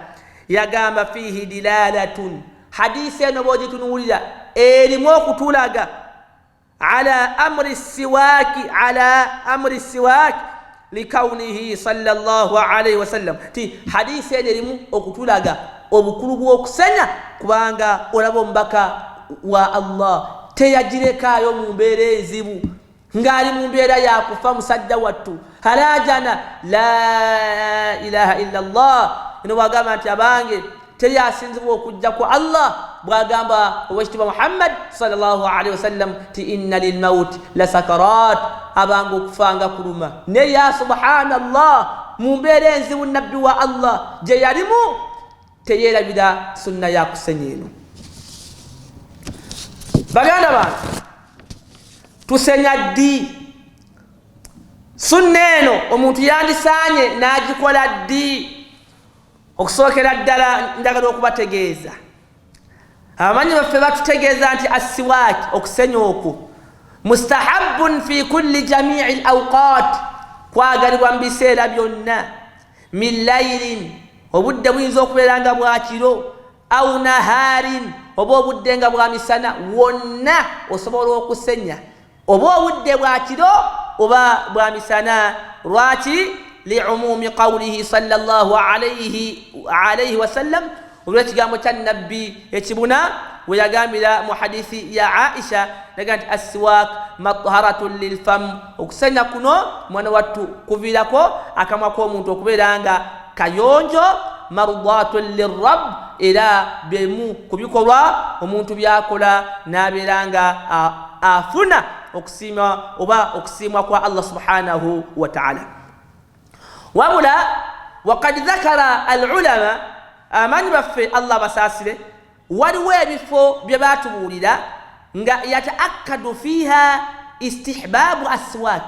yagamba fiihi dilalatun, hadisi eno bwogitunuulira erimu okutulaga ala amri siwaaki, ala amri siwaaki likaunihi sallallahu alaihi wasallam, ti hadisi eno erimu okutulaga obukulu bw'okusenya, kubanga olaba omubaka wa Allah teyagirekaayo mu mbeera enzibu ng'ali mu mbeera yakufa. Musajja wattu halajana la ilaha illa llah eno bwagamba nti abange teri asinzibwa okujja ku Allah, bwagamba owekitiibwa Muhammad salllahalihi wasallam ti inna lilmaut la sakarat, abange okufa nga kuluma. Naye ya subhanallah, mu mbeera enzibu nabbi wa Allah gye yalimu teyerabira sunna yakusenya eno. Baganda bange, tusenya ddi? Sunna eno omuntu yandisaanye n'agikola ddi? Okusookera ddala njagala okubategeeza, abamanyi baffe batutegeeza nti assiwaaki, okusenya okwo, mustahabun fi kulli jamii l awqat, kwagalibwa mu biseera byonna, min lairin, obudde buyinza okubeera nga bwakiro, au naharin, oba obudde nga bwa misana, wonna osobola okusenya, oba obudde bwa kiro oba bwa misana. Lwaki? Liumumi qawlihi sallallahu alaihi wasallam, olwekigambo kya nabbi ekibuna we yagambira mu hadisi ya Aisha naga nti assiwak matharatun lilfam, okusenya kuno mwana wattu kuviirako akamwa k'omuntu okubeera nga kayonjo, mardatun lirab, era byemu ku bikolwa omuntu byakola n'abeera nga afuna okusiima oba okusiimwa kwa Allah subhanahu wataala. Wabula wakad dhakara al ulama, amanyi baffe Allah basaasire, waliwo ebifo bye batubuulira nga yataakkadu fiiha istihbaabu aswak,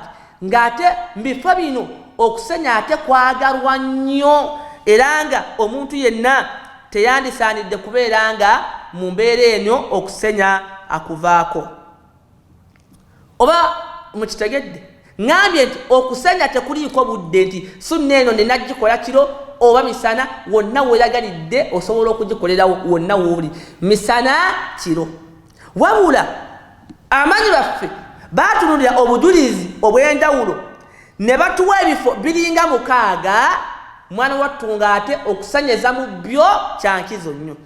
ng'ate mu bifo bino okusenya ate kwagalwa nnyo, era nga omuntu yenna teyandisaanidde kubeera nga mu mbeera eno okusenya akuvaako. Oba mukitegedde? Ŋambye nti okusenya tekuliiko budde nti sunna eno nenagikola kiro oba misana, wonna weoyagalidde osobola okugikolerawo, wonna wooli, misana, kiro. Wabula amanyi baffe batunulira obujulizi obw'enjawulo ne batuwa ebifo biringa mukaaga, mwana wattu, nga ate okusanyeza mu byo kyankizo nnyo.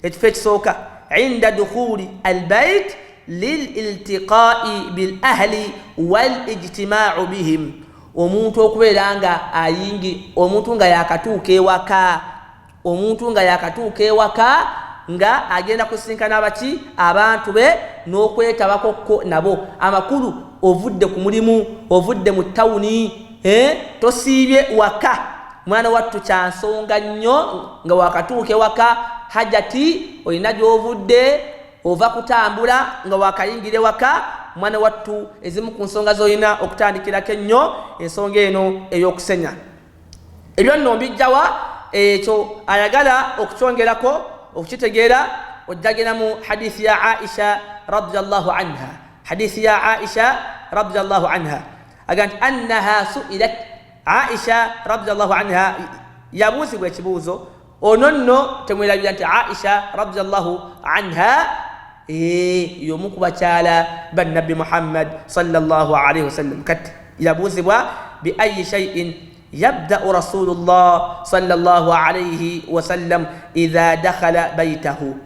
Ekifo ekisooka, inda dukhuli albait lililtiqai bil ahli wal ijtimaau bihim, omuntu okubeera nga ayingi, omuntu nga yakatuuka ewaka, omuntu nga yakatuuka ewaka nga agenda kusinkana abaki abantu be n'okwetabakokko nabo. Amakulu, ovudde ku mulimu, ovudde mu tawuni, tosiibye waka, mwana wattu kyansonga nnyo nga wakatuuka ewaka, hajati olina gy'ovudde, ova kutambula, nga wakayingira ewaka, mwana wattu ezimu ku nsonga z'olina okutandikirako ennyo ensonga eno ey'okusenya. Ebyo nno mbijjawa? Ekyo ayagala okukyongerako okukitegeera ojjagenda mu hadisi ya Aisha radiallahu anha. Hadisi ya Aisha radiallahu anha aga nti annaha suilat, Aisha radiallahu anha yabuuzibwa ekibuuzo. Ono nno temwerabira nti Aisha radiallahu anha y'omu ku bakyala ba nabbi Muhammad sallallahu alaihi wasallam. Kati yabuuzibwa biayi shaiin yabdau rasulullah sallallahu alaihi wasallam idha dakhala baitahu.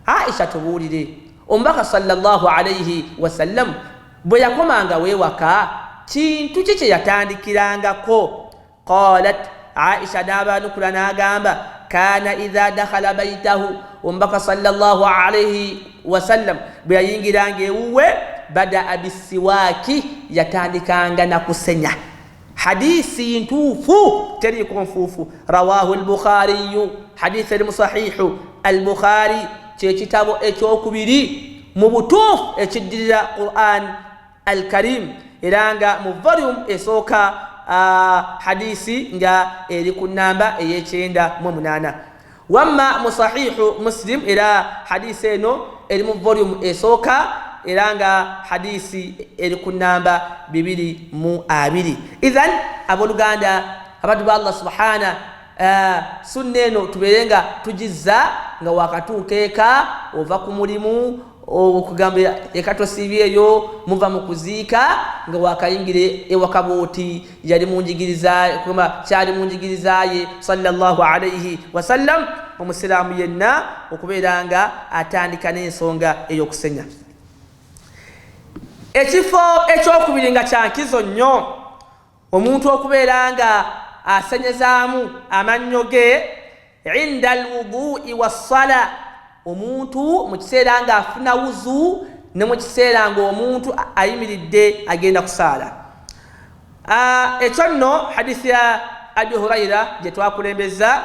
Aisha, tubuulire, omubaka sallallahu alaihi wasallam bwe yakomanga weewaka kintu ki kye yatandikirangako? Qalat Aisha, n'abaanukula n'agamba kana idha dakhala baitahu, omubaka sallallahu alaihi wasallam bwe yayingiranga ewuwe, badaa bisiwaaki, yatandikanga nakusenya. Hadisi ntuufu, teriiko nfuufu. Rawahu lbukhariyu. Hadith eri mu Sahihu Al-Bukhari, kyekitabo ekyokubiri mu butuufu ekiddirira Quran Al-Karim, era nga mu volume esooka, hadisi nga eri ku namba ey'98. Wamma mu Sahihu Muslim, era hadisi eno eri mu volume esooka, era nga hadisi eri ku namba 220. Ithan, abooluganda, abaddu ba Allah subhana, sunna eno tubeere nga tugizza nga wakatuuka eka, ova ku mulimu, okugamba eka tosiibyeyo, muva mu kuziika, nga wakayingira ewaka booti, yali munjigiriza kugamba kyali munjigiriza ye sallallahu alaihi wasallam, omusiraamu yenna okubeera nga atandika n'ensonga ey'okusenya. Ekifo ekyokubiri nga kyankizo nnyo omuntu okubeera nga asenyezaamu amannyo ge, inda alwudui wassala, omuntu mu kiseera nga afuna wuzu ne mu kiseera ng'omuntu ayimiridde agenda kusaala. Ekyo nno hadisi ya Abi Huraira gye twakulembeza,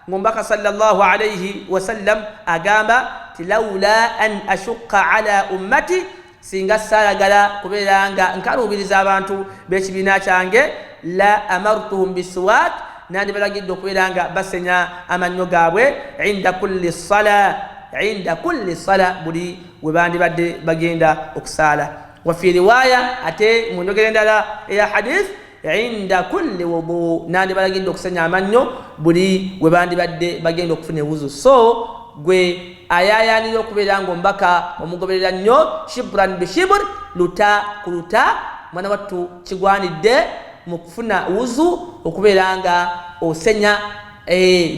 ng'omubaka sallallahu alaihi wasallam agamba ti laula an ashuqa ala ummati, singa saayagala kubeera nga nkaluubiriza abantu b'ekibiina kyange, la amartuhum bisiwak, nandibalagidde okubeera nga basenya amannyo gaabwe inda kulli sala, inda kulli sala, buli we bandibadde bagenda okusaala. Wa fi riwaya, ate mu njogera endala eya hadith, inda kulli wudu, nandibalagidde okusenya amannyo buli we bandibadde bagenda okufuna ewuzu. So gwe ayayanira okubeera nga omubaka omugoberera nnyo shibran bishibur, luta ku luta, mwana wattu, kigwanidde mu kufuna wuzu okubeera nga osenya,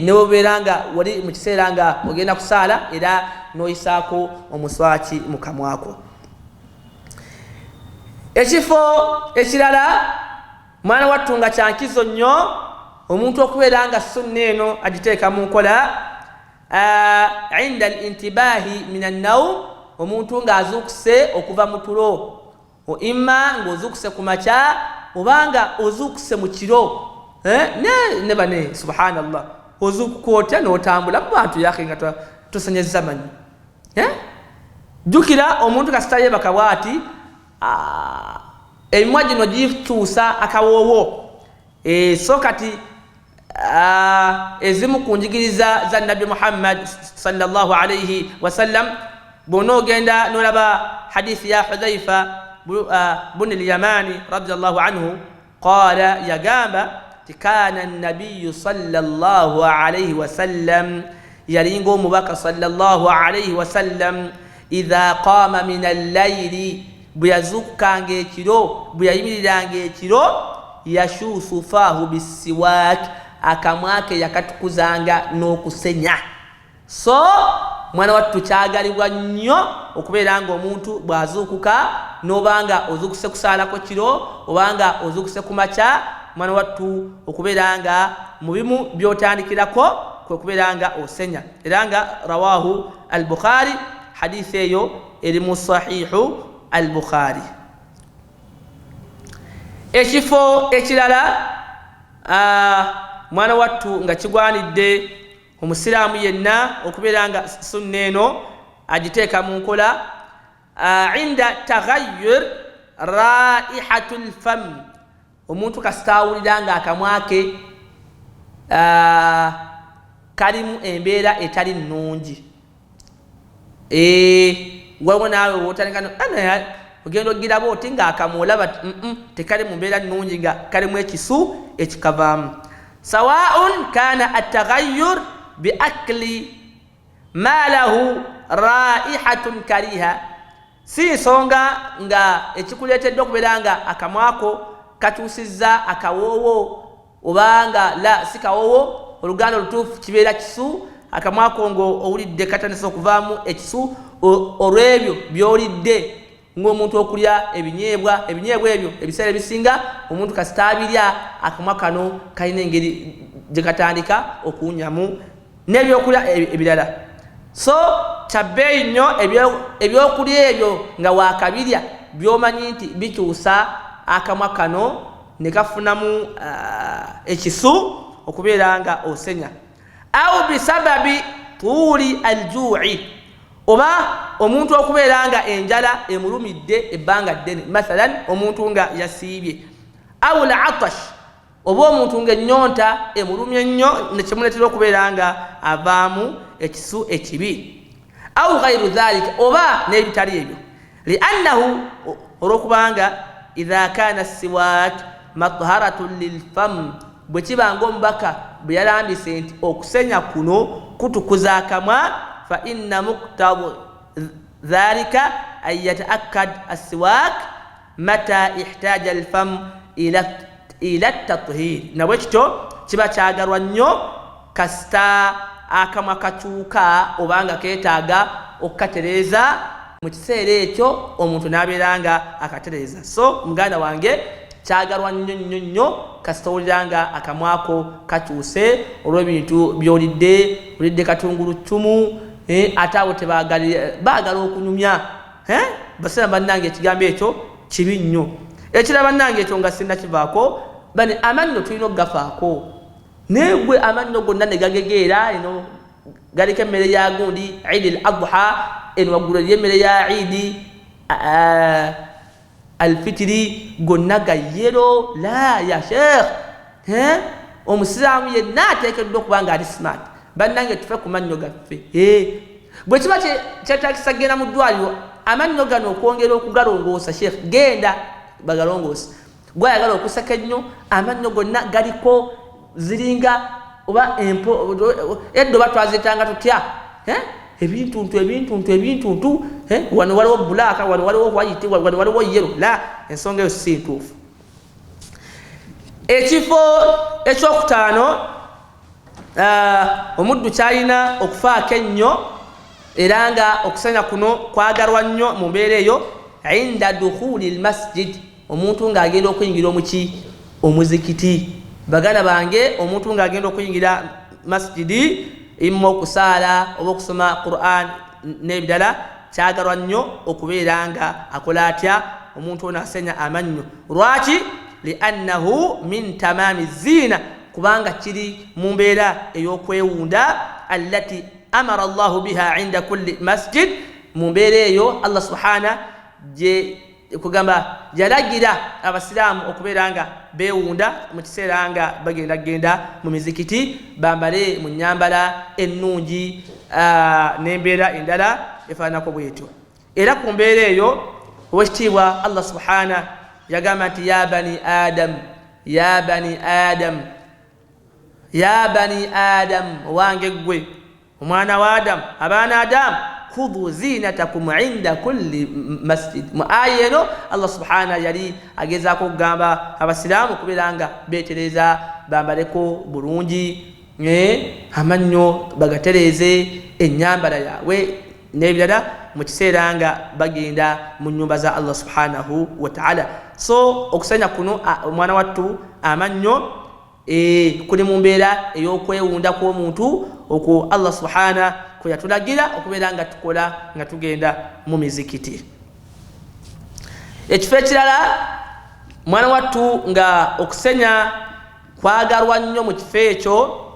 newobeera nga wali mu kiseera nga ogenda kusaala, era n'oyisaako omuswaki mu kamwako. Ekifo ekirala, mwana wattu, nga kyankizo nnyo omuntu okubeera nga sunna eno agiteeka mu nkola, inda al intibahi min annaum, omuntu ng'azuukuse okuva mu tulo, imma ng'ozuukuse ku makya obanga ozuukuse mu kiro. Ne bane, subhanallah, ozuukuka otya n'otambula mu bantu yake nga tosenyeza manyi? Jjukira, omuntu kasita yeebaka bwati, emimwa gino gikyusa akawoowo. So kati ezimu ku njigiriza za Nabbi Muhammad sallallahu alaihi wasallam, bwona ogenda nolaba hadithi ya Hudhaifa buni Lyamani radiallahu anhu, qala, yagamba ti kana nabiyu sallallahu alaihi wasallam, yalinga omubaka sallallahu alaihi wasallam, idha qama min allaili, bwe yazuukukanga ekiro, bwe yayimiriranga ekiro, yashuusu faahu bisiwaak, akamwa ke yakatukuzanga n'okusenya. So mwana wattu, kyagalibwa nnyo okubeera nga omuntu bw'azuukuka, n'obanga ozuukuse kusaalako kiro obanga ozuukuse ku makya, mwana wattu, okubeera nga mu bimu by'otandikirako kwe kubeera nga osenya. Era nga rawahu Al-Bukhari, hadisi eyo eri mu Sahihu Al-Bukhari. Ekifo ekirala, mwana wattu, nga kigwanidde omusiraamu yenna okubeera nga sunna eno agiteeka mu nkola, inda taghayyur raihatu lfam, omuntu kasita awulira nga akamwa ke kalimu embeera etali nnungi. Waliwo naawe wotandika ogenda ogiraba oti ngaakamwa olaba tekali mu mbeera nnungi, nga kalimu ekisu ekikavaamu, sawaun kana ataghayyur biakli ma lahu raihatun kariha, si nsonga nga ekikuleetedde okubeera nga akamwako kakyusizza akawoowo, obanga la si kawoowo, oluganda olutuufu kibeera kisu, akamwako nga owulidde katandise okuvaamu ekisu olw'ebyo by'olidde, ng'omuntu okulya ebinyeebwa. Ebinyeebwa ebyo ebiseera ebisinga omuntu kasita abirya, akamwa kano kalina engeri gye katandika okuwunyamu n'ebyokulya ebirala. So kyabbeeyi nnyo ebyokulya ebyo nga wakabirya byomanyi nti bikyusa akamwa kano ne kafunamu ekisu, okubeera nga osenya. Au bisababi tuuli aljui, oba omuntu okubeera nga enjala emulumidde ebbanga ddene, mathalan omuntu nga yasiibye. Au latash, oba omuntu nga ennyonta emulumye nnyo nekimuleetera okubeera nga avaamu ekisu ekibi. Au ghairu dhalika, oba n'ebitali ebyo. Liannahu, olwokubanga idha kana siwak matharatun lilfam, bwe kiba nga omubaka bwe yalambise nti okusenya kuno kutukuza akamwa, fa inna muktad dhalika an yataakkad assiwak mata ihtaja alfam ila tathir. Nabwe kityo kiba kyagalwa nnyo kasita akamwa kakyuka obanga ketaaga okukatereeza mu kiseera ekyo omuntu n'abeera nga akatereeza. So muganda wange, kyagalwa nnyo nnyo nnyo kasita owulira nga akamwako kakyuse olw'ebintu by'olidde, olidde katungulu ccumu, ate abo baagala okunyumya. Baseera bannange, ekigambo ekyo kibi nnyo. Ekira bannange, ekyo nga sinnakivaako, bane amannyo tulina okugafaako, naye gwe amannyo gonna ne gagegeera, eno galiko emmere ya gundi idi al adha, eno waggulu eriyo emmere ya idi alfitiri, gonna ga yellow. La ya sheikh, omusiraamu yenna ateekeddwa okuba nga ali smart. Bannange, tufe ku mannyo gaffe. Bwe kiba kyetagisa genda mu ddwaliro amannyo gano okwongera okugalongoosa, sheikh, genda bagalongoose. Gwayagala okuseka ennyo, amannyo gonna galiko ziringa oba empo eddo batwazitanga tutya, ebintuntu ebintuntu ebintuntu, wano waliwo black, wano waliwo white, wano waliwo yellow. La, ensonga eyo si ntuufu. Ekifo ekyokutaano omuddu kyalina okufaako ennyo, era nga okusanya kuno kwagalwa nnyo mu mbeera eyo, inda dukhuli lmasjid, omuntu ng'agenda okuyingira omuki omuzikiti. Baganda bange, omuntu ng'agenda okuyingira masjidi, imma okusaala oba okusoma Quran n'ebirala, kyagalwa nnyo okubeera nga akola atya? Omuntu ono asenya amannyo. Lwaki? Liannahu min tamami ziina, kubanga kiri mu mbeera ey'okwewunda, allati amara Llahu biha inda kulli masjid, mu mbeera eyo Allah subhana gye kugamba yalagira abasiraamu okubeera nga beewunda mu kiseera nga bagenda genda mu mizikiti, bambale mu nyambala ennungi n'embeera endala efaananako bwetyo. Era ku mbeera eyo owekitiibwa Allah subhana yagamba nti, ya bani adam, ya bani adam, ya bani adam, owange ggwe omwana wa Adamu, abaana Adamu, khudhu zinatakum inda kulli masjid. Mu aya eno Allah subhana yali agezaako okugamba abasiraamu okubeera nga beetereza, bambaleko bulungi, amannyo bagatereeze, ennyambala yaabwe n'ebirala, mu kiseera nga bagenda mu nyumba za Allah subhanahu wataala. So okusanya kuno, omwana wattu, amannyo kuli mu mbeera ey'okwewunda kw'omuntu okwo Allah subhana kwe yatulagira okubeera nga tukola nga tugenda mu mizikiti. Ekifo ekirala, mwana wattu, nga okusenya kwagalwa nnyo mu kifo ekyo,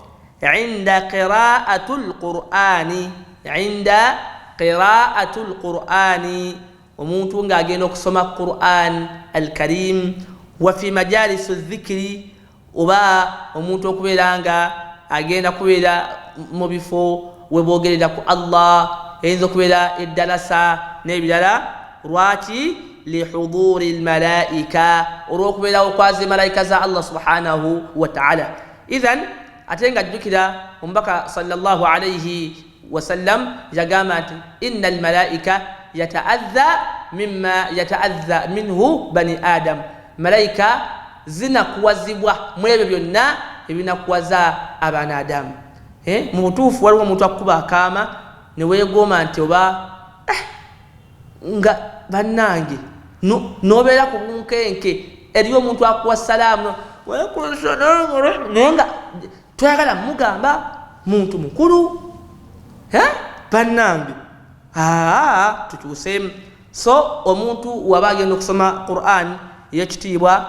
inda qiraatu lqurani, inda qiraatu lqurani, omuntu ng'agenda okusoma Quran alkarim, wa fi majalisi dhikiri, oba omuntu okubeera nga agenda kubeera mu bifo webogerera ku Allah, eyinza okubeera eddalasa n'ebirala. Lwaki? Lihuduri lmalaika, olw'okubeerawo kwazi malayika za Allah subhanahu wataala. Ithan ate nga jjukira omubaka sallallahu alaihi wasallam yagamba nti, inna almalaika yataadha mima yataadha minhu bani adam, malayika zinakuwazibwa mu ebyo byonna ebinakuwaza abaana Adamu. Mu butuufu waliwo omuntu akukuba akaama neweegomba nti oba nga bannange nobeera ku bunkenke. Eriyo omuntu akuwa salaamu, naye nga toyagala mugamba muntu mukulu. Bannange, tukyuseemu. So omuntu waba agenda okusoma Quran eyekitiibwa,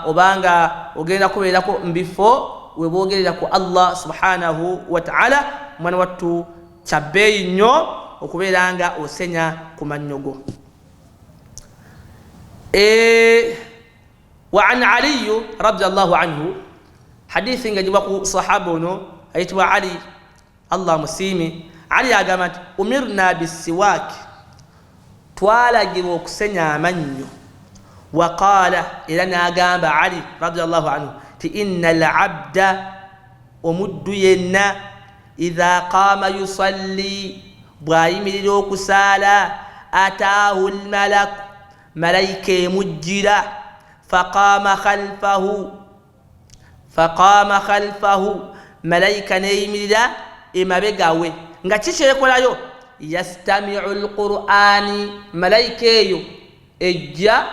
obanga ogenda kubeerako mu bifo Webogerera ku Allah subhanahu wa ta'ala. Mwana wattu, kyabbeeyi nnyo okubeera nga osenya ku mannyo go. Wa an Aliyu radiallahu anhu, hadithi nga giba ku sahaba ono ayitibwa Ali, Allah musiime. Ali agamba nti umirna bisiwaaki, twalagirwa okusenya amannyo. Waqaala, era n'agamba Ali radiallahu anhu ti inna alabda, omuddu yenna, idha qaama yusalli, bw'ayimirira okusaala, ataahu lmalaku, malayika emujjira, faqaama khalfahu, faqaama khalfahu, malayika neyimirira emabega we. Nga kikyekolayo? Yastamiu lqur'ani, malayika eyo ejja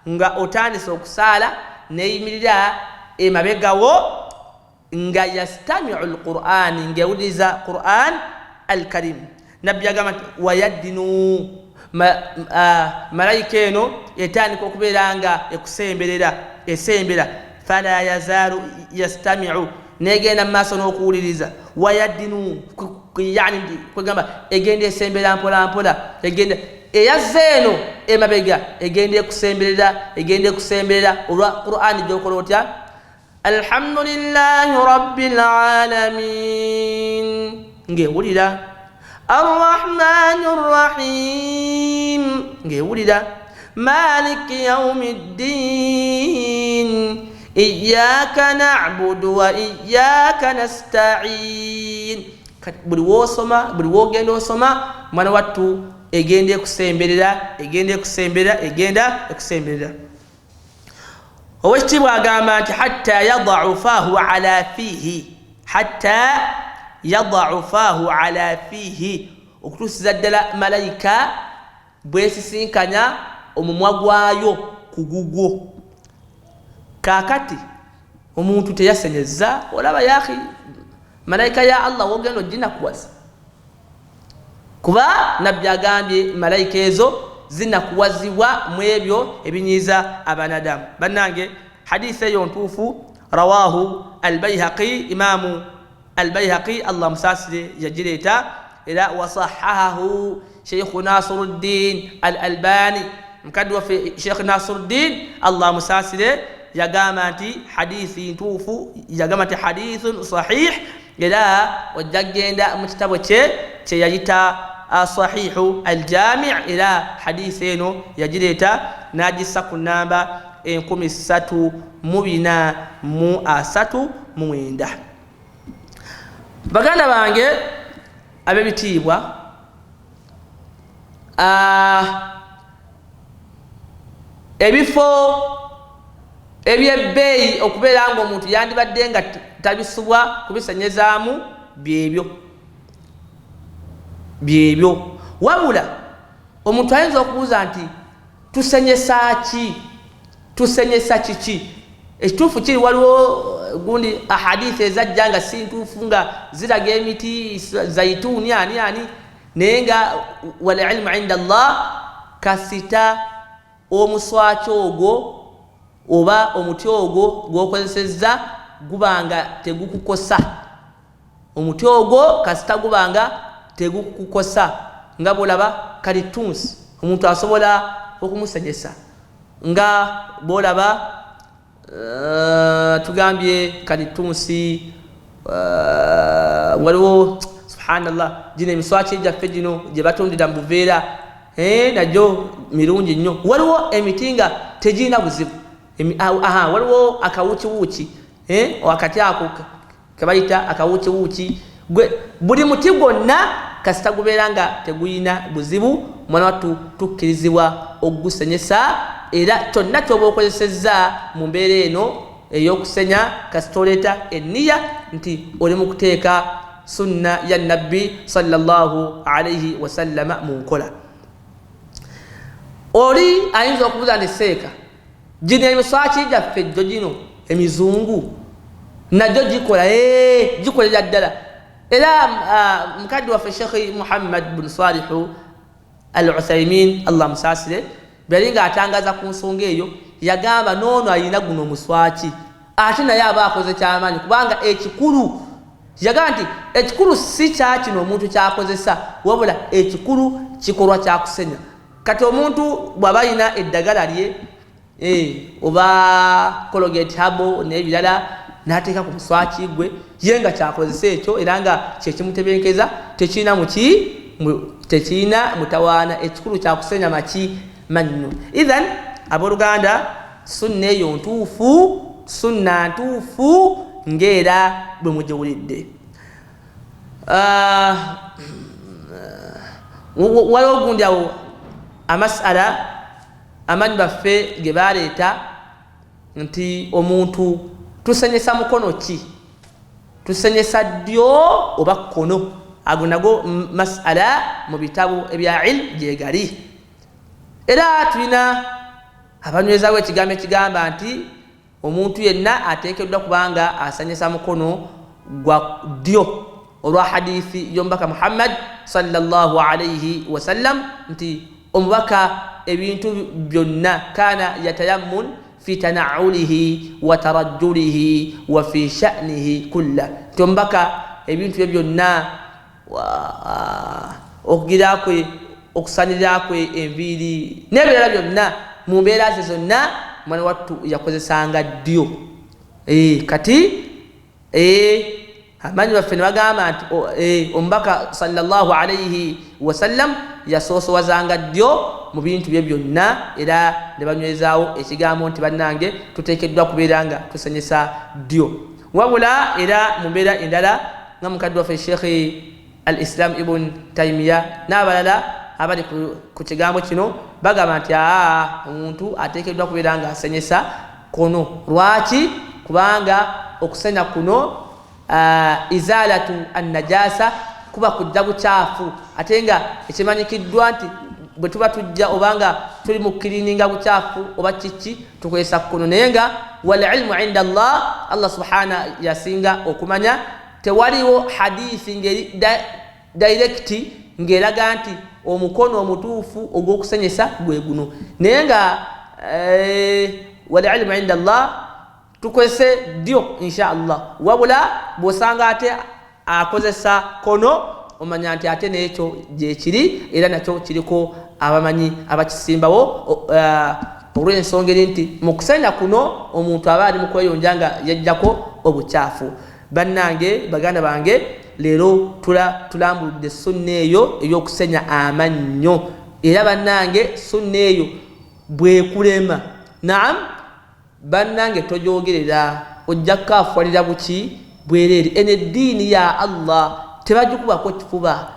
nga otandise okusaala neyimirira emabegawo nga yastamiu lqur'ani, ngaewuliriza Quran Alkarim. Nabbi agamba nti wayaddinu, malayika eno etandika okubeera nga ekusemberera, esembera, fala yazaalu yastamiu, negenda mu maaso n'okuwuliriza, wayaddinu, yani kwegamba egenda esembera mpola mpola, egenda eyazza eno emabega, egenda ekusemberera, egenda ekusemberera olwa Qur'ani gyokola otya, alhamdulillahi rabbil alamin, ng'ewulira, arrahmani rrahim, ng'ewulira, maliki yaumi ddin, iyaka nabudu wa iyaka nastain. Buli wosoma, buli wogenda osoma, mwana wattu, egenda ekusemberera, egenda ekusemberera, egenda ekusemberera. Owekitiibwa agamba nti hatta yadau fahu ala fiihi, hatta yadau fahu ala fiihi, okutuusiza ddala malayika bwesisinkanya omumwa gwayo ku gugwo. Kaakati omuntu teyasenyeza, olaba yahi malayika ya Allah wogenda oginakuwaza, kuba nabbi agambye malayika ezo zinakuwazibwa mu ebyo ebinyiiza abanadamu. Bannange, hadisi eyo ntuufu, rawahu Albaihaqi, Imamu Albaihaqi, Allah musaasire, yagireeta, era wasahahahu Sheikhu Nasiruddin Al Albani. Mukadde waffe Sheikh Nasiruddin, Allah musaasire, yagamba nti hadithi ntuufu, yagamba nti hadithun sahih. Era ojja kgenda mu kitabo kye kyeyayita Sahihu Aljami, era hadisi eno yagireeta n'agissa ku namba 3439. Baganda bange ab'ebitiibwa, ebifo ebyebbeeyi okubeera nga omuntu yandibadde nga tabisubwa kubisenyezaamu byebyo byebyo. Wabula omuntu ayinza okubuuza nti tusenyesa ki, tusenyesa kiki? Ekituufu kiri waliwo gundi ahadithi ezajja nga si ntuufu, nga ziraga emiti zaituuni ani ani, naye nga walilmu inda Allah, kasita omuswaki ogwo oba omuti ogwo gwokozesezza gubanga tegukukosa, omuti ogwo kasita gubanga tegukukosa, nga bwolaba kalitunsi omuntu asobola okumusenyesa, nga bwolaba tugambye kalitunsi, waliwo subhanallah gino emiswaki gyaffe gino gye batundira mu buveera, nagyo mirungi nnyo. Waliwo emiti nga tegirina buzibu. Aha, waliwo akawukiwuki, akati ako kebayita akawukiwuki. Gwe buli muti gwonna kasita gubeera nga teguyina buzibu, mwana wattu, tukkirizibwa okugusenyesa. Era kyonna kyoba okozesezza mu mbeera eno ey'okusenya, kasita oleeta enniya nti oli mu kuteeka sunna ya nabbi sallallahu alaihi wasallama mu nkola. Oli ayinza okubuuza nti seeka, gino emiswaki gyaffe jjo gino emizungu nagyo gikola? Gikolera ddala. Era mukadde waffe Shekhi Muhammad bun Salihu Al Uthaimin, Allah musaasire, bwe yali ng'atangaza ku nsonga eyo, yagamba noono ayina guno omuswaki. Ate naye aba akoze kyamaanyi, kubanga ekikulu yaga nti ekikulu si kyakino omuntu kyakozesa, wabula ekikulu kikolwa kyakusenya. Kati omuntu bw'aba alina eddagala lye oba Colgate habo n'ebirala n'ateeka ku muswaki gwe, ye nga kyakozesa ekyo era nga kyekimutebenkeza, tekirina muki, tekirina mutawaana. Ekikulu kyakusenya maki mannyo. Ithan abooluganda, sunna eyo ntuufu, sunna ntuufu ng'era bwe mugiwulidde. Waliwo gundi awo amasala amanyi baffe ge baleeta nti omuntu tusenyesa mukono ki, tusenyesa ddyo oba kkono. Ago nago masala mu bitabo ebya ilmu gyegali. Era tulina abanywezawo ekigambo ekigamba nti omuntu yenna ateekeddwa kubanga asanyisa mukono gwa ddyo, olwa hadithi y'omubaka Muhammad sallallahu alaihi wasallam nti omubaka ebintu byonna kana yatayammun fi tanaulihi wa tarajjulihi wa fi sha'nihi kulla, nti omubaka ebintu bye byonna okugira kwe, okusanirira kwe enviiri n'ebirala byonna mu mbeera ze zonna mwana wattu yakozesanga ddyo. Kati amanyi baffe ne bagamba nti omubaka sallallahu alaihi wasallam yasoosowazanga ddyo mu bintu bye byonna, era ne banywezaawo ekigambo nti bannange tuteekeddwa kubeera nga tusenyesa ddyo. Wabula era mu mbeera endala nga mukadde waffe Sheikh al-Islam Ibn Taymiya n'abalala abali ku kigambo kino bagamba nti omuntu ateekeddwa kubeera nga asenyesa kono. Lwaki? Kubanga okusenya kuno izalatu annajasa, kuba kujja bukyafu, ate nga ekimanyikiddwa nti bwe tuba tujja obanga tuli mu kirininga bukyafu oba kiki tukozesa kuno. Naye nga wal ilmu inda Allah, Allah subhana yasinga okumanya. Tewaliwo hadithi ngeri direct ng'eraga nti omukono omutuufu ogw'okusenyesa gwe guno, naye nga wal ilmu inda Allah tukozese ddyo insha Allah. Wabula bw'osanga ate akozesa kono, omanya nti ate n'ekyo gyekiri, era nakyo kiriko abamanyi abakisimbawo olw'ensonga eri nti mu kusenya kuno omuntu aba ali mu kweyonja nga yajjako obukyafu. Bannange baganda bange, leero tulambuludde sunna eyo ey'okusenya amannyo. Era bannange sunna eyo bwekulema, naam bannange tojogerera, ojja kukaafuwalira buki bwereere. Eno eddiini ya Allah tebagikubako kifuba.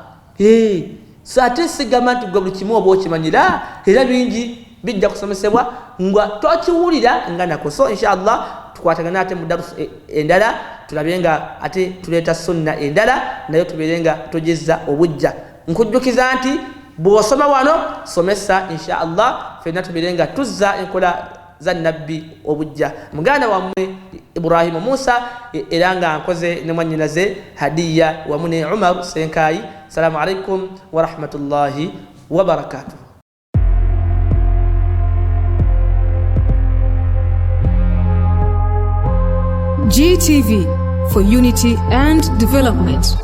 So ate sigamba nti gwe buli kimu oba okimanyira, era bingi bijja kusomesebwa nga tokiwulira nga nako. So insha Allah tukwatagane ate mu darusu endala, tulabe nga ate tuleeta sunna endala nayo tubeere nga tugizza obujja. Nkujjukiza nti bw'osoma wano somesa insha Allah, ffenna tubeere nga tuzza enkola za nabbi obujja. Muganda wammwe Ibrahimu Musa, era nga nkoze ne mwannyinaze Hadiya wamu ne Umar Senkayi. Assalamu alaikum wa rahmatullahi wa barakatuh. GTV for unity and development.